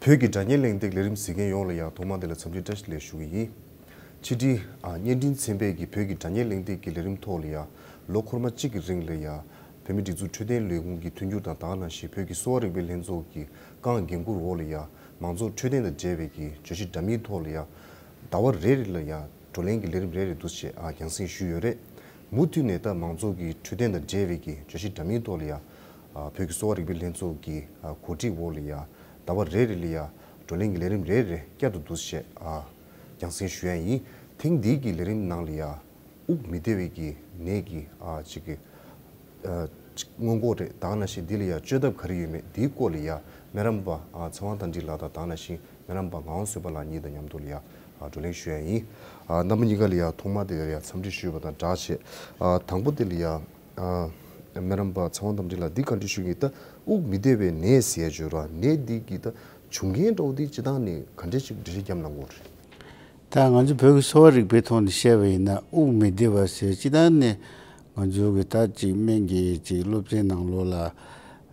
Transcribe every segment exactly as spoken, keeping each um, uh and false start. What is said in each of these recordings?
བོད་ཀྱི་དྲ་བརྙན་གླེང་སྟེགས་ལས་རིམ་གཟིགས་མཁན་ཡོངས་ལ་ཡང་ཐོག་མ་དེ་ལ་འཚམས་འདྲི་བཀྲ་ཤིས་བདེ་ལེགས་ཞུ་གི་ཡིན། ཕྱི་དྲིལ་ཨ་བརྙན་འཕྲིན་ཚན་པས་ཀྱི་བོད་ཀྱི་དྲ་བརྙན་གླེང་སྟེགས་ཀྱི་ལས་རིམ་ཐོག་ལ་ཡང་ལོ་འཁོར་མ་གཅིག་གི་རིང་ལ་ཡང་བོད་མིའི་སྒྲིག་འཛུགས་འཕྲོད་བསྟེན་ལས་ཁུངས་ཀྱི་མཐུན་འགྱུར་དང་དེ་ག་ནང་བཞིན་བོད་ཀྱི་གསོ་བ་རིག་པའི་ལྷན་ཚོགས་ཀྱི་རྐང་འགན་འཁུར་འོག་ལ་ཡང་མང་ཚོགས་འཕྲོད་བསྟེན་དང་འབྲེལ་བའི་གི་བརྗོད་གཞི་འདྲ་མིན་ཐོག་ལ་ཡང་ཟླ་བ་རེ་རེ་ལ་ཡང་བགྲོ་གླེང་གི་ལས་རིམ་རེ་རེ་འདུག་སེ་ཨ་རྒྱང་སྲིང་ཞུས་ཡོད་རེད། མུ་མཐུད་ནས་ད་མང་ཚོགས་ཀྱི་འཕྲོད་བསྟེན་དང་འབྲེལ་བའི་གི་བརྗོད་གཞི་འདྲ་མིན་ཐོག་ལ་ཡང་ཨ་བོད་ཀྱི་གསོ་བ་རིག་པའི་ལྷན་ཚོགས་ཀྱི་ཨ་གོ་སྒྲིག་འོག་ལ་ཡང་ཟླ་བ་རེ་རེ་ལ་ཡང་བགྲོ་གླེང་གི་ལས་རིམ་རེ་རེ་བསྐྱར་དུ་འདུག་སེ་ཨ་རྒྱང་སྲིང་ཞུ་ཡ་ཡིན། ཐེངས་འདིའི་གི་ལས་རིམ་ནང་ལ་ཡང་དབུགས་མི་བདེ་བའི་གི་ནད་ཀྱི་ཨ་ཅིག་གི་ཨ་ཅིག་སྔོན་འགོག་རེད། དེ་ག་ནང་བཞིན་འདི་ལ་ཡང་བཅོས་ཐབས་ག་རེ་ཡོད་མེད་འདིའི་སྐོར་ལ་ཡང་སྨན་རམས་པ་ཨ་ཚེ་དབང་རྟ་མགྲིན་ལགས་དང་དེ་ག་ནང་བཞིན་སྨན་རམས་པ་ངག་དབང་བཟོད་པ་ལགས་གཉིས་དང་མཉམ་དུ་ལ་ཡང་ཨ་བགྲོ་གླེང་ཞུ་ཡ་ཡིན། ཨ་རྣམ་པ་གཉིས་ཀ་ལ་ཡང་ཐོག་མར་དེ་ལ་ཡང་འཚམས་འདྲི་ཞུས་པ་དང་སྦྲགས་བྱས། ཨ་དང་པོ་དེ་ལ་ཡང་ཨ་སྨན་རམས་པ་ཚེ་དབང་རྟ་མགྲིན་ལགས་འདི་བཀའ་འདྲི་ཞུ་གི་ཡིན། ད་དབུགས་མི་བདེ་བའི་ནད་ཟེར་ཡ་བརྗོད་ར་ནད་འདི་གི་ད་བྱུང་རྐྱེན་འདྲ་བོ་འདི་སྤྱིར་བཏང་ནས་ག་འདྲས་ཅིག་འགྲེལ་བཤད་བརྒྱབ་གནང་དགོས་རེད། ད་ང་ཚོ་བོད་ཀྱི་གསོ་བ་རིག་པའི་ཐོག་ནས་བཤད་པ་ཡིན་ན་དབུགས་མི་བདེ་བ་ཟེར་སྤྱིར་བཏང་ནས་ང་ཚོ་གི་ད་ཅིག་སྨན་གྱི་ཅིག་སློབ་ཚན་ནང་ལོགས་ལ་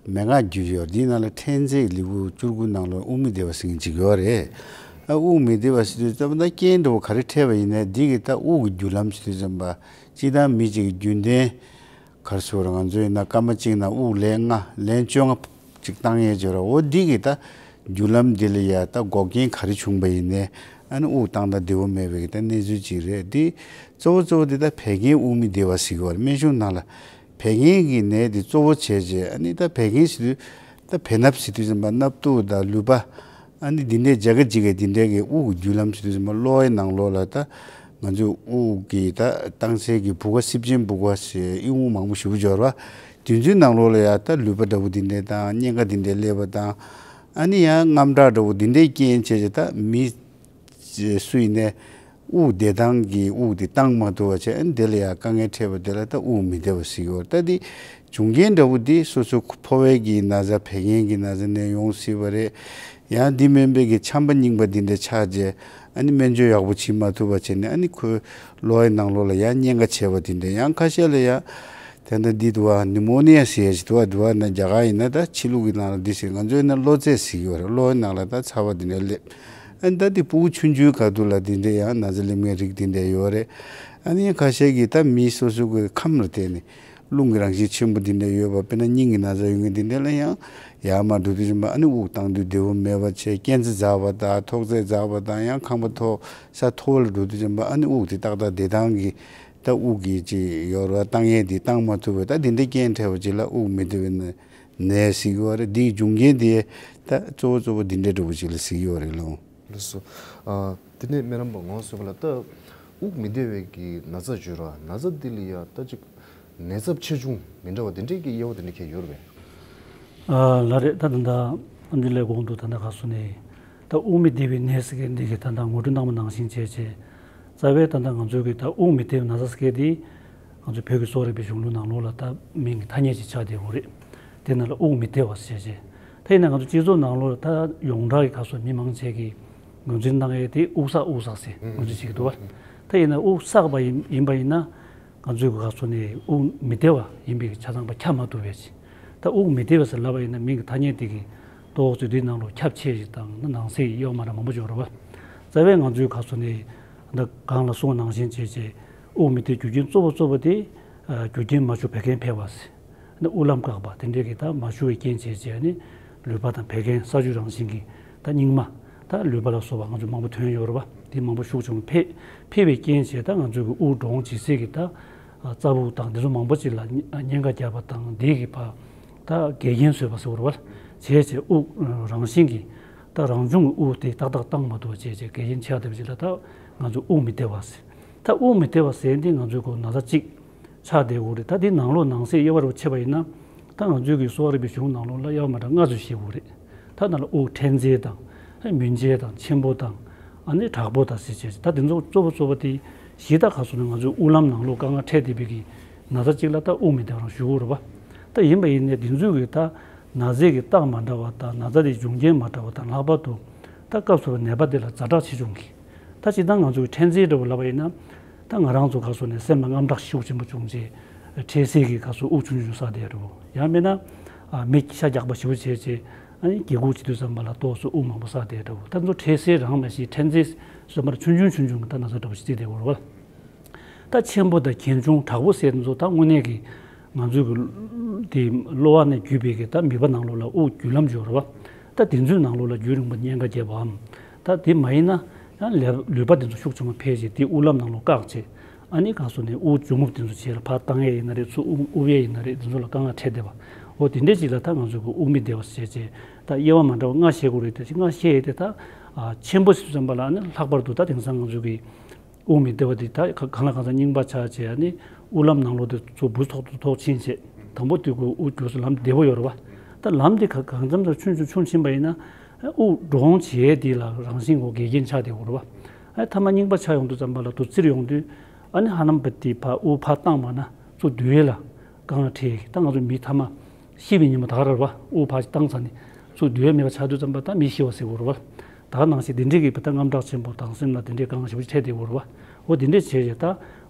མན་ངག་བརྒྱུད་ཡོད། འདིའི་ནང་ལ་ཕྲན་ཚེགས་ལེའུ་བཅུ་དགུ་ནང་ལ་དབུགས་མི་བདེ་བ་ཟེར་མཁན་ཅིག་ཡོད་རེད། ཨ་དབུགས་མི་བདེ་བ་ཟེར་དུས་ཙམ་པ་ད་རྐྱེན་འདྲ་བོ་ག་རེ་འཕྲད་པ་ཡིན་ནའི་འདི་གི་ད་དབུགས་ཀྱི་རྒྱུ་ལམ་ཟེར་དུས་ཙམ་པ་སྤྱིར་བཏང་མི་གཅིག་གི་རྒྱུན་ལྡན་ག་རེ་ཟེར་དགོས་རེད། ང་ཚོ་ཡིན་ན་སྐར་མ་གཅིག་ནང་དབུགས་ལན་ལྔ་ལན་བཅོ་ལྔ་ཅིག་བཏང་ཡས་བྱོས་ར། འོ་འདི་གི་ད་རྒྱུ་ལམ་འདི་ལ་ཡ་ད་འགོག་རྐྱེན་ག་རེ་བྱུང་པ་ཡིན་ནའི་ཨ་ནི་དབུགས་བཏང་སྟངས་བདེ་པོ་མེད་པའི་གི་ད་གནས་ཚུལ་ཅིག་རེད། འདི་གཙོ་བོ་གཙོ་བོ་འདི་ད་བད་ཀན་དབུགས་མི་བདེ་བ་ཟེར་གི་ཡོད་རེད། སྨན་གཞུང་ནང་ལ་བད་ཀན་གི་ནད་འདི་གཙོ་བོ་བྱས་བྱས་ཨ་ནི་ད་བད་ཀན་ཟེར་དུས་ད་བེ་སྣབས་ཟེར་དུས་ཙམ་པ་སྣབས་ཏོག་དང་ལུད་པ། ཨ་ནི་འདི་འདྲའི་བྱ་དགའ་ཅིག་གི་འདི་འདྲའི་གི་དབུགས་ཀྱི་རྒྱུ་ལམ་ཟེར་དུས་ཙམ་པ་གློ་བའི་ནང་ལོགས་ལ་ད་ང་ཚོའི་དབུགས་ཀྱི་ད་བཏང་སའི་གི་བུ་ག་སིབ་ཅན་བུ་ག་ཟེར་ཨིན་དབུགས་མང་པོ་ཞེ་པོ་འབྱོར་བ། དེ་ཚོའི་ནང་ལོགས་ལ་ཡ་ད་ལུད་པ་འདྲ་བོ་འདི་འདྲའི་དང་གཉན་ཁ་འདི་འདྲའི་སླེབས་པ་དང་། ཨ་ནི་ཡང་རྔམ་དྲག་འདྲ་བོ་འདི་འདྲའི་རྐྱེན་བྱས་བྱས་ད་མི་སུ་ཡིན་ནའི་དབུགས་བདེ་ཐང་གི་དབུགས་དེ་བཏང་མ་ཐུབ་པ་བྱས། ཨ་ནི་དེ་ལ་ཡང་དཀའ་ངལ་འཕྲད་པ་དེ་ལ་ད་དབུགས་མི་བདེ་བ་ཟེར་གི་ཡོད་རེད། ད་འདི་བྱུང་རྐྱེན་འདྲ་བོ་འདི་སོ་སོ་ཕོ་བའི་གི་ན་ཚ་བད་ཀན་གི་ན་ཚ་ནས་ཡོང་སྲིད་པ་རེད། ཡང་འདི་སྨན་པའི་གི་ཆམ་པ་རྙིང་པ་འདི་འདྲ་ཆགས་རྗེས་ཨ་ནི་སྨན་བཅོས་ཡག་པོ་བྱེད་མ་ཐུབ་པ་བྱས་ནས་ཨ་ནི་ཁོའི་གློ་བའི་ནང་ལོགས་ལ་ཡང་གཉན་ཁ་བྱས་པ་འདི་འདྲ། ཡང་ཁ་ཤས་ལ་ཡང་དེ་འདྲ་འདི་འདུག་བ་ནི་མོ་ནི་ཡ་ཟེར་ཡ་ཞིག་འདུག་བ། འདུག་བ་ན་རྒྱ་གར་ཡིན་ན་ད་ཕྱི་ལུགས་ཀྱི་ནང་ལ་འདི་ཟེར། ང་ཚོའི་ནང་གློ་ཚད་ཟེར་གི་ཡོད་རེད། གློ་བའི་ནང་ལ་ད་ཚ་བ་འདི་འདྲ་སླེབས། ཨ་ནི་ད་འདི་ཕྲུ་གུ་ཆུང་ཆུང་ག་དུས་ལ་འདི་འདྲ་ཡང་ན་ཚ་སླེབས་མཁན་རིགས་འདི་འདྲ་ཡོད་རེད། ཨ་ནི་ཁ་ཤས་ཀྱིས་ད་མི་སོ་སོ་གི་ཁམས་ལ་བརྟེན་ནས་རླུང་གི་རང་བཞིན་ཆེན་པོ་འདི་འདྲ་ཡོད་པ། དཔེར་ན་སྙིང་གི་ན་ཚ་ཡོད་མཁན་འདི་འདྲ་ལ་ཡང་ཡར་མར་འགྲོ་དུས་ཙམ་པ་ཨ་ནི་དབུགས་བཏང་དུས་བདེ་པོ་མེད་པ་བྱས། རྐྱེན་རྩ་འཛག་པ་དང་ཐོག་ཚད་འཛག་པ་དང་ཡང་ཁང་པ་མཐོ་ས་མཐོ་བ་ལ་འགྲོ་དུས་ཙམ་པ་ཨ་ནི་དབུགས་དེ་ཏག་ཏག་བདེ་ཐང་གི་ད་དབུགས་ཀྱི་ཅིག་ཡོད་ར་བཏང་ཡས་དེ་བཏང་མ་ཐུབ་པས་ད་དེ་འདྲའི་རྐྱེན་འཕྲད་པ་ཅིག་ལ་དབུགས་མི་བདེ་བའི་ནད་ཟེར་གི་ཡོད་རེད། འདིའི་འབྱུང་རྐྱེན་དེ་ད་གཙོ་བོ་གཙོ་བོ་འདི་འདྲའི་འདྲ་བོ་ཅིག་ལ་ཟེར་གི་ཡོད་རེད་ལགས། ལགས་སོ། ཨ་དེ་ནས་སྨན་རམས་པ་ངག་དབང་བཟོད་པ་ལགས། ད་དབུགས་མི་བདེ་བའི་གི་ན་ཚ་བརྗོད་ར་ན་ཚ་འདི་ལ་ཡ་ད་ཅིག་ནད་ཚབས་ཆེ་ཆུང་མི་འདྲ་བ་དེ་འདྲའི་གི་དབྱེ་བ་དེ་འདྲ་གང་ཡོད་རེད་པས། ཨ་ལགས་རེད། ད་ད་ལྟ་ཨ་འདི་ལས་གོང་དུ་ད་ལྟ་ག་སོ་ནས་ད་དབུགས་མི་བདེ་བའི་ནད་ཟེར་མཁན་འདི་གི་ད་ལྟ་ངོ་སྤྲོད་གནང་བ་ནང་བཞིན་བྱས་བྱས། རྩ་བའི་ད་ལྟ་ང་ཚོའི་གི་ད་དབུགས་མི་བདེ་བའི་ན་ཚ་ཟེར་མཁན་འདི་ང་ཚོ་བོད་ཀྱི་གསོ་བ་རིག་པའི་གཞུང་ལུགས་ནང་ལོགས་ལ་ད་མིང་གི་ཐ་སྙད་ཅིག་ཆགས་བསྡད་ཡོད་རེད། དེ་ནང་ལ་དབུགས་མི་བདེ་བ་ཟེར་བྱས། ད་ཡིན་ན་ང་ཚོ་སྤྱི་ཚོགས་ནང་ལོགས་ལ་ད་ཡོངས་གྲགས་ཀྱི་ག་སོ་མི་མང་ཆེ་གིས་ངོས་འཛིན་གནང་ཡས་དེ་དབུགས་བསགས་དབུགས་བསགས་ཟེར་ངོས་འཛིན་བྱེད་ཀྱི་འདུག་བ། ད་ཡིན་ན་དབུགས་བསགས་པ་ཡིན་ཡིན་པ་ཡིན་ན། ང་ཚོའི་གི་ག་སོ་ནས་དབུགས་མི་བདེ་བ་ཡིན་པའི་ཆ་ཚང་པ་ཁྱབ་མ་ཐུབ་པའི་ཕྱིར། ད་དབུགས་མི་བདེ་བ་ཟེར་ལབ་པ་ཡིན་ན་མིང་གི་ཐ་སྙད་དེ་གི་ཏོག་ཙམ་འདིའི་ནང་ལོགས་ཁྱབ་ཆེ་ཞིག་དང་ནང་གསེས་ཀྱི་དབྱེ་བ་མ་འདྲ་མང་པོ་ཅིག་ཡོད་རེད་བ། རྩ་བའི་ང་ཚོའི་ག་སོ་ནས་ད་གོང་ལ་གསུངས་པ་ནང་བཞིན་བྱས་བྱས་དབུགས་མི་བདེ་རྒྱུ་རྐྱེན་གཙོ་བོ་གཙོ་བོ་དེ་རྒྱུ་རྐྱེན་མ་ཞུགས་བད་ཀན་ཕལ་བ་ཟེར། ནི་དབུགས་ལམ་བཀག་པ་དེ་འདྲའི་གི་ད་མ་ཞུ་བའི་རྐྱེན་བྱས་བྱས་ནི་ལུད་པ་དང་བད་ཀན་ས་ཆུ་རང་བཞིན་གྱི་ད་སྙིགས་མ་ད་ལུད་པ་ལ་སོགས་པ་ང་ཚོ་མང་པོ་ཐོན་ཡོད་རེད་བ། དེ་མང་པོ་ཤུགས་ཆུང་འཕེལ་འཕེལ་བའི་རྐྱེན་བྱས་ད་ང་ཚོའི་གི་དབུགས་འགྲོ་འོང་བྱེད་སའི་གི་ད་རྩ་དབུགས་དང་དེ་ཚོ་མང་པོ་ཅིག་ལ་གཉན་ཁ་རྒྱག་པ་དང་དེའི་གི་ཕར་ད་འགལ་རྐྱེན་བཟོས་པ་ཟེར་བ་རེད་བ། བྱས་བྱས་དབུགས་རང་བཞིན་གྱི་ད་རང་བྱུང་གི་དབུགས་དེ་ཏག་ཏག་བཏང་མ་ཐུབ་པ་བྱས་བྱས་འགལ་རྐྱེན་ཆགས་བསྡད་པ་ཅིག་ལ་ད་ང་ཚོ་དབུགས་མི་བདེ་བ་ཟེར། ད་དབུགས་མི་བདེ་བ་ཟེར་འདི་ང་ཚོའི་གི་ན་ཚ་གཅིག་ཆགས་བསྡད་ཡོད་རེད། ད་འདི་ནང་ལོགས་ནང་གསེས་དབྱེ་བ་རུ་ཕྱེ་བ་ཡིན་ན། ད་ང་ཚོའི་གི་གསོ་བ་རིག་པའི་གཞུང་ནང་ལོགས་ལ་དབྱེ་བ་མ་འདྲ་ལྔ་ཚོ་ཕྱེ་ཡོད་རེད། ད་ནང་ལ་དབུགས་ཕྲན་ཚེགས་དང་། མུན་ཆད་དང་ཆེན་པོ་དང་། ཨ་ནི་དྲག་པོ་དང་ཟེར་བྱས། ད་འདི་ཚོ་གཙོ་བོ་གཙོ་བོ་དེ་གཞི་ད་ག་སོ་ནས་ང་ཚོའི་དབུགས་ལམ་ནང་ལོགས་དཀའ་ངལ་འཕྲད་བསྡད་པའི་གི་ན་ཚ་གཅིག་ལ་ད་དབུགས་མི་བདེ་བ་རང་ཞུ་གི་ཡོད་རེད་བ། ད་ཡིན་པ་ཡིན་ནའི་འདི་ཚོའི་གི་ད་ན་ཚའི་གི་རྟགས་མ་འདྲ་བ་དང་ན་ཚ་དེ་འབྱུང་རྐྱེན་མ་འདྲ་བ་དང་ལྷག་པར་དུ་ད་སྐབས་སུ་བབས་ནད་པ་དེ་ལ་ཛ་དྲག་ཆེ་ཆུང་གི་ད་སྤྱིར་བཏང་ང་ཚོའི་ཕྲན་ཚེགས་འདྲ་བོ་ལབ་པ་ཡིན་ན། ད་ང་རང་ཚོ་ག་སོ་ནས་སེམས་ལ་དངངས་སྐྲག་ཤུགས་ཆེན་པོ་བྱུང་རྗེས། འཕྲལ་སེལ་གྱི་ག་སོ་དབུགས་ཆུང་ཆུང་བསགས་བསྡད་འགྲོ། ཡང་མིན་ན། ཨ་མི་ཤ་རྒྱགས་པ་ཞེ་པོ་བྱས་རྗེས། ཨ་ནི་སྒྱེ་འགུག་བྱེད་དུས་ཙམ་པ་ལ་ཏོག་ཙམ་དབུགས་མང་པོ་བསགས་བསྡད་འདྲ་བོ། ད་ཚོ་འཕྲལ་སེལ་རང་མ་གཞི་ཕྲན་ཚེགས་སུ་མར་ཆུང་ཆུང་ཆུང་ཆུང་གི་ད་ན་ཚ་འདྲ་བོ་ཞིག་བརྩིས་བསྡད་ཡོད་རེད་བ། ད་ཆེན་པོ་དང་གལ་ཆུང་དྲག་པོ་ཟེར་ཚོ་ད་དངོས་གནས་ཀྱི་ང་ཚོའི་གི་དེ་གློ་བ་ནས་བརྒྱུད་པའི་གི་ད་མིད་པ་ནང་ལོགས་ལ་དབུགས་རྒྱུ་ལམ་ཡོད་རེད་བ། ད་དེ་ཚོའི་ནང་ལོགས་ལ་རྒྱུན་རིང་པོ་གཉན་ཁ་རྒྱབ་པའམ། ད་དེ་མ་ཡིན་ན་ཡང་ལས་ལུད་པ་དེ་ཚོ་ཤུགས་ཆེན་པོ་འཕེལ་བྱས་དེ་དབུགས་ལམ་ནང་ལོགས་བཀག་བྱས། ཨ་ནི་གང་སོང་ནས་དབུགས་འཇུག་རྔུབ་དེ་ཚོ་བྱས་ལ་ཕར་བཏང་ཡས་ཡིན་ན་རེད། ཚུར་དབུགས་དབུགས་ཡས་ཡིན་ན་རེད། དེ་ཚོ་ལ་དཀའ་ངལ་འཕྲད་བསྡད་པ། འོ་དེ་འདྲས་ཅིག་ལ་ད་ང་ཚོ་གི་དབུགས་མི་བདེ་བ་ཟེར་བྱས་ད་དབྱེ་བ་མ་འདྲ་བ་ལྔ་བཤད་དགོས་རེད། དེ་ལྔ་བཤད་ཡས་དེ་ད་ཆེན་པོ་ཞིག་ཙམ་པ་ལ་ཨ་ནི་ལྷག་པར་དུ་ད་དེང་སང་ང་ཚོ་གི་དབུགས་མི་བདེ་བ་དེ་ད་གང་ལ་གང་འཚམ་རྙིང་པ་ཆགས་བྱས། ཨ་ནི་དབུགས་ལམ་ནང་ལོགས་དེ་ཚུར་འབུ་ཐོག་ཏུ་ཐོག་ཕྱིན་བྱས། དང་པོ་དུས་ཀྱི་དབུགས་རྒྱུགས་ས་ལམ་བདེ་པོ་ཡོད་རེད་བ། ད་ལམ་དེ་ག་གང་འཚམ་ཙམ་ཆུང་ཆུང་ཆུང་ཕྱིན་པ་ཡིན་ན་དབུགས་འགྲོ་འོང་བྱེད་ཡས་དེ་ལ་རང་བཞིན་གྱི་འགལ་རྐྱེན་ཆགས་བསྡད་ཡོད་རེད་བ། ཨ་ཐ་མ་རྙིང་པ་ཆགས་ཡོང་དུས་ཙམ་པ་ལ་དུ་བཙིར་ཡོང་དུས་ཨ་ནི་ཧ་ལམ་པ་དེ་ཕར་དབུགས་ཕར་བཏང་བ་ན་ཚུར་བསྡུ་ཡས་ལ་དཀའ་ངལ་འཕྲད་ཡས། ད་ང་ཚོ་མི་ཐ་མ་ཤི་བའི་ཉིན་མོ་ད་ག་རེད་བ། དབུགས་ཕར་བཏང་ཚར་ནས་ཚུར་བསྡུ་ཡས་མེད་པ་ཆགས་དུས་ཙམ་པ་ད་མི་ཤི་བ་ཟེར་དགོས་རེད་བ། ད་ག་ནང་བཞིན་དེ་འདྲའི་གི་ད་དངངས་སྐྲག་ཆེན་པོ་དང་སེམས་ལ་དེ་འདྲའི་དཀའ་ངལ་ཞེ་པོ་ཅིག་འཕྲད་བསྡད་ཡོད་རེད་བ། འོ་དེ་འདྲས་བྱས་རྗེས་ད་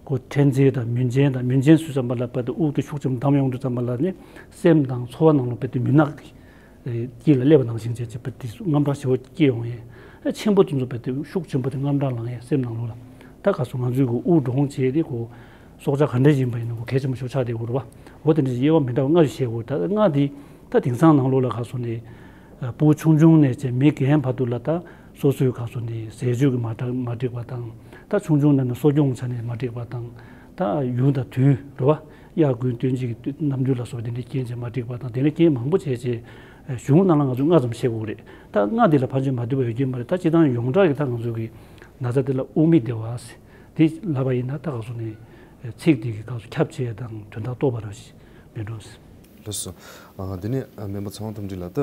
ཁོ་ཕྲན་ཚེགས་དང་མུན་ཆེན་དང་མུན་ཆེན་ཟེར་ཙམ་པ་ལ་དཔེ་དེ་དབུགས་དེ་ཤུགས་ཆེན་པོ་བསྡམས་ཡོང་དུས་ཙམ་པ་ལ་ནི་སེམས་དང་ཚོར་བ་ནང་ལ་དཔེ་དེ་མུན་ནག་གི་དཀྱིལ་ལ་སླེབས་པ་ནང་བཞིན་བྱས་བྱས་དཔེ་དེ་དངངས་སྐྲག་ཞེ་པོ་སྐྱེ་ཡོང་ཡས། ཆེན་པོ་དེ་ཚོ་དཔེ་དེ་ཤུགས་ཆེན་པོ་དེ་དངངས་སྐྲག་ལངས་ཡས་སེམས་ནང་ལོགས་ལ། ད་ག་སོ་ང་ཚོའི་གི་དབུགས་འགྲོ་འོང་བྱས་དེ་ཁོ་སྲོག་ཆགས་ག་འདྲས་ཡིན་པ་ཡིན་ན་ཁོ་གལ་ཆེན་པོ་ཞེ་པོ་ཆགས་བསྡད་ཡོད་རེད་བ། འོ་དེ་འདྲས་དབྱེ་བ་མི་འདྲ་བ་ལྔ་ཞིག་བཤད་དགོས། ད་ལྔ་དེ་ད་དེང་སང་ནང་ལོགས་ལ་ག་སོ་ནས། ཕྲུ་གུ་ཆུང་ཆུང་ནས་བྱས་མི་རྒན་བར་དུ་ལ་ད་སོ་སོའི་ག་སོ་ནས་ཟས་སྤྱོད་ཀྱི་མ་འགྲིག་མ་འགྲིག་པ་དང་། ད་ཆུང་ཆུང་ནས་ནས་གསོ་སྐྱོང་ཆ་ནས་མ་འགྲིག་པ་དང་། ད་ཡུན་དང་དུས་རེད་བ། དབྱར་དགུན་སྟོན་དཔྱིད་ཀྱི་ནམ་དུས་ལ་སོགས་པ་དེ་འདྲའི་རྐྱེན་བྱས་མ་འགྲིག་པ་དང་། དེ་འདྲའི་རྐྱེན་མང་པོ་བྱས་བྱས་གཞུང་ནང་ལ་ང་ཚོས་ལྔ་ཙམ་བཤད་དགོས་རེད། ད་ལྔ་འདི་ལ་ཕལ་ཆེར་མ་འདུས་པ་ཡོད་ཀྱི་མ་རེད། ད་སྤྱིར་བཏང་ཡོངས་གྲགས་ཀྱི་ད་ང་ཚོ་གི་ན་ཚ་འདི་ལ་དབུགས་མི་བདེ་བ་ཟེར་དེ་ལབ་པ་ཡིན་ན་ད་ག་སོ་ནས་ཚིག་འདི་གི་ག་སོ་ཁྱབ་ཆེ་དང་དོན་དག་རྟོགས་པ་རང་ཞིག་མེད་འགྲོ་ཟེར། ལགས་སོ། ཨ། དེ་ནས་ཨ། སྨན་པ་ཚེ་དབང་རྟ་མགྲིན་ལགས། ད་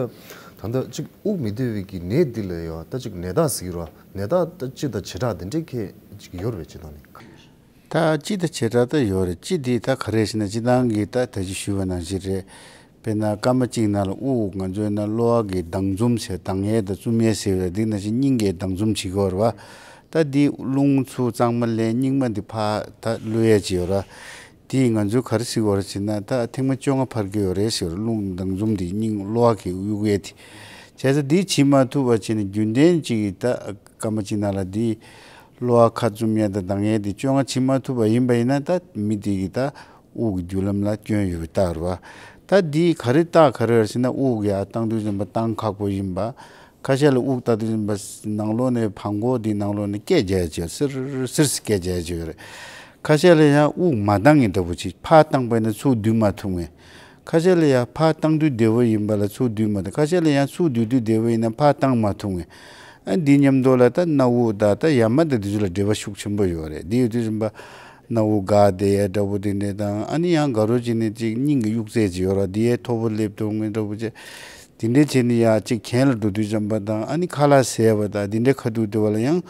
ད་ལྟ་གཅིག་དབུགས་མི་བདེ་བའི་གི་ནད་འདི་ལ་ཡང་ད་གཅིག་ནད་རྟགས་ཟེར་གྱི་རེད་བ། ནད་རྟགས་ད་སྤྱི་དང་བྱེ་བྲག་དེ་འདྲའི་གི་གཅིག་ཡོད་རེད་པས། སྤྱི་དང་ནི། ད་སྤྱི་དང་བྱེ་བྲག་ད་ཡོད་རེད། སྤྱི་འདི་ད་ག་རེ་ཟེར་ན་སྤྱིར་བཏང་གི་ད་ད་ཅི་ཞུས་པ་ནང་བཞིན་རེད། དཔེར་ན་སྐར་མ་གཅིག་ནང་ལ་དབུགས་ང་ཚོའི་ནང་གློ་བ་གི་ལྡང་འཛོམས་ཟེར་ལྡང་ཡས་དང་བཙུམ་ཡས་ཟེར་བའི་འདི་ནང་བཞིན་སྙིང་གི་ལྡང་འཛོམས་བྱེད་ཀྱི་ཡོད་རེད་བ། ད་འདི་རླུང་ཚུར་གཙང་མ་ལེན། སྙིགས་མ་འདི་ཕར་ད་གློད་ཡས་ཅིག་ཡོད་ར། དེ་ང་ཚོས་ག་རེ་ཟེར་གྱི་ཡོད་རེད་ཟེར་ན། ད་ཐེངས་མ་བཅོ་ལྔ་འཕར་གྱི་ཡོད་རེད་ཟེར། རླུང་ལྡང་འཛོམས་དེ་སྙིང་གློ་བ་གི་གཡུག་ཡས་དེ། བྱས་ཙང་འདི་བྱེད་མ་ཐུབ་པ་བྱས་ནས་རྒྱུན་ལྡན་གཅིག་གིས་ད་སྐར་མ་གཅིག་ནང་ལ་འདི་གློ་བ་ཁ་བཙུམ་ཡས་དང་ལྡང་ཡས་དེ་བཅོ་ལྔ་བྱེད་མ་ཐུབ་པ་ཡིན་པ་ཡིན་ན། ད་མི་དེ་གི་ད་དབུགས་ཀྱི་རྒྱུ་ལམ་ལ་སྐྱོན་ཡོད་པའི་རྟགས་རེད་བ། ད་འདི་ག་རེ་རྟགས་ག་རེ་རེད་ཟེར་ན། དབུགས་ཀྱི་ཨ་བཏང་དུས་ཙམ་པ་བཏང་ཁག་པོ་ཡིན་པ། ཁ་ཤས་ལ་དབུགས་བཏང་དུས་ཙམ་པ་ནང་ལོགས་ནས་བྲང་ཁོག་འདི་ནང་ལོགས་ནས་སྐད་རྒྱག་ཡས་ཅིག་ཡོད། སིར་སིར་སྐད་རྒྱག་ཡས་ཅིག་ཡོད་རེད། ཁ་ཤས་ལ་ཡང་དབུགས་མ་བཏང་མཁན་འདྲ་པོ་ཅིག་ཕར་བཏང་པ་ཡིན་ན་ཚུར་བསྡུ་མ་ཐུབ་མཁན། ཁ་ཤས་ལ་ཡང་ཕར་བཏང་དུས་བདེ་པོ་ཡིན་པ་ལ་ཚུར་བསྡུ་མ་ཐུབ། ཁ་ཤས་ལ་ཡང་ཚུར་བསྡུ་དུས་བདེ་པོ་ཡིན་ན་ཕར་བཏང་མ་ཐུབ་མཁན། ཨ་འདི་མཉམ་དུ་ལ་ད་སྣ་དབུགས་དང་ད་ཡ་མ་དང་འདི་ཚོ་ལ་འབྲེལ་བ་ཤུགས་ཆེན་པོ་ཡོད་རེད། འདི་ཡོད་དུས་ཙམ་པ་སྣ་དབུགས་འགག་བསྡད་ཡས་འདྲ་པོ་དེ་འདྲས་དང་། ཨ་ནི་ཡང་དགའ་རོགས་བྱས་ནས་ཅིག་སྙིང་གི་གཡུག་རྩལ་ཅིག་ཡོད་ར། འདི་ཡས་མཐོ་པོ་སླེབས་ཐུབ་མཁན་འདྲ་པོ་བྱས། དེ་འདྲས་བྱས་ནས་ཡ་གཅིག་གྱེན་ལ་འགྲོ་དུས་ཙམ་པ་དང་། ཨ་ནི་ཁ་ལག་ཟས་པ་དང་དེ་འདྲས་ཁ་ཐུག་དེ་བ་ལ་ཡང་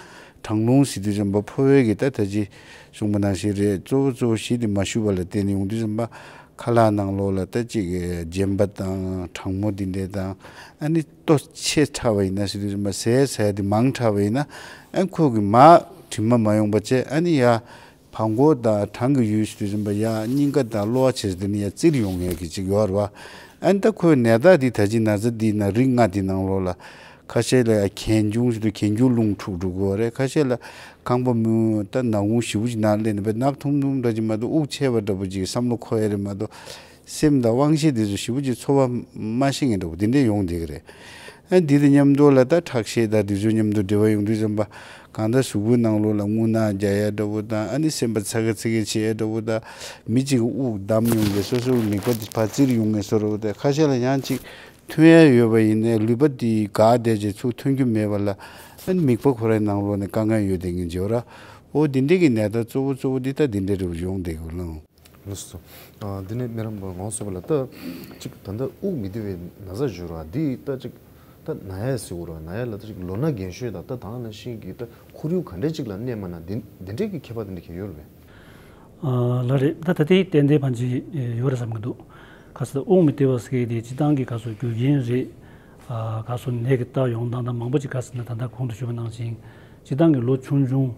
གྲང་རླུང་ཟེར་དུས་ཙམ་པ་ཕོ་བའི་གི་ད་ད་ཅི་གསུངས་པ་ནང་བཞིན་རེད། གཙོ་བོ་གཙོ་བོ་བཞི་དེ་མ་ཞུ་བ་ལ་བརྟེན་ནས་ཡོང་དུས་ཙམ་པ་ཁ་ལག་ནང་ལོགས་ལ་ད་ཅིག་རྗེན་པ་དང་གྲང་མོ་དེ་འདྲས་དང་། ཨ་ནི་ལྟོ་ཆེ་དྲགས་པ་ཡིན་ན་ཟེར་དུས་ཙམ་པ་ཟས་ཟ་ཡ་དེ་མང་དྲགས་པ་ཡིན་ན། ཨ་ཁོ་གི་མར་དྲི་མ་མ་ཡོང་པ་བྱས། ཨ་ནི་ཡ་བྲང་ཁོག་དང་བྲང་གི་ཡུལ་ཟེར་དུས་ཙམ་པ་ཡ་སྙིང་ག་དང་གློ་བ་བྱས་ཙང་དེ་ནི་ཡ་བཙིར་ཡོང་ཡས་ཀྱི་ཅིག་ཡོད་རེད་བ། ཨ་ནི་ད་ཁོའི་ནད་རྟགས་འདི་ད་ཅི་ན་ཚ་འདི་ན་རིགས་ལྔ་འདི་ནང་ལོགས་ལ་ཁ་ཤས་ལ་ཡ་གྱེན་འབྱུང་ཟེར་དུས་གྱེན་འགྱུར་རླུང་འཁྲུགས་འགྲོ་གི་ཡོད་རེད། ཁ་ཤས་ལ་ཁང་པ་མུན་ད་ནག་ཁུང་ཞེ་པོ་ཅིག་ནང་སླེབས་ནས་བས་ནག་ཐུམ་ཐུམ་འདྲ་ཅིག་མ་གཏོགས་དབུགས་ཆད་པ་འདྲ་པོ་ཅིག་བསམ་བློ་འཁོར་ཡ་རེད་མ་གཏོགས། སེམས་དང་དབང་ཤེས་དེ་ཚོ་ཞེ་པོ་ཅིག་ཚོར་བ་མ་ཤེས་མཁན་འདྲ་པོ་དེ་འདྲས་ཡོང་བསྡད་ཀྱི་རེད། ཨ་འདི་དང་མཉམ་དུ་ལ་ད་ཁྲག་ཤེད་དང་དེ་ཚོ་མཉམ་དུ་འབྲེལ་བ་ཡོང་དུས་ཙམ་པ། གང་ལྟར་གཟུགས་པོའི་ནང་ལོགས་ལ་རྔུལ་ནག་རྒྱག་ཡ་འདྲ་པོ་དང་། ཨ་ནི་སེམས་པ་ཚ་གི་ཚ་གི་བྱེད་ཡ་འདྲ་པོ་དང་། མི་གཅིག་གི་དབུགས་བསྡམས་ཡོང་གི། སོ་སོའི་མིད་པ་དེ་ཕར་བཙིར་ཡོང་གི་བཟོ་འདྲ་པོ་དང་། ཁ་ཤས་ལ་ཡང་གཅིག་ཐོན་ཡ་ཡོད་པ་ཡིན་ནའི་ལུད་པ་དེ་འགག་བསྡད་བྱས་ཚུར་ཐོན་རྒྱུ་མེད་པ་ལ། ཨ་ནི་མིད་པ་ཁོ་རའི་ནང་ལོགས་ནས་དཀའ་ངལ་ཡོད་བསྡད་མཁན་ཅིག་ཡོད་ར། འོ་འདི་འདྲས་ཀྱི་ནད་རྟགས་གཙོ་བོ་གཙོ་བོ་འདི་ད་འདི་འདྲས་རེད་ཡོང་བསྡད་ཀྱི་ལགས། ལགས་སོ། ཨ་འདི་ནས་སྨན་རམས་པ་ངོ་སོ་པ་ལ་ད་ཅིག་ད་ལྟ་དབུགས་མི་བདེ་བའི་ན་ཚ་བརྗོད་ར་འདི་ད་ཅིག་ད་ན་ཡ་ཟེར་དགོས་ར། ན་ཡ་ལ་ད་ཅིག་ལོ་ན་རྒན་ཤོས་དང་ད་ད་ག་ནང་བཞིན་གྱི་ད་ཁོར་ཡུག་ག་འདྲས་ཅིག་ལ་གནས་པ་ན་འདི་འདི་འདྲས་ཀྱི་ཁྱད་པར་འདི་འདྲས་ཁྱད་ཡོད་རེད་པས། ཨ་ལགས་རེད། ད་ད་ལྟའི་ཏན་ཏན་ཕན་ཅིག་ཡོད་རེད་བསམ་གྱི་འདུག་ག་ཟེར་དབུགས་མི་བདེ་བ་ཟེར་གྱི་དེ་སྤྱིར་བཏང་གི་ག་ཟེར་རྒྱུ་རྐྱེན་རེད། ཨ་ག་ཟེར་ནད་ཀྱི་རྟགས་ཡོང་སྟངས་དང་མང་པོ་ཅིག་ག་ཟེར་ན་ད་ལྟ་གོང་དུ་ཞུས་པ་ནང་བཞིན་སྤྱིར་བཏང་གི་ལོ་ཆུང་ཆུང་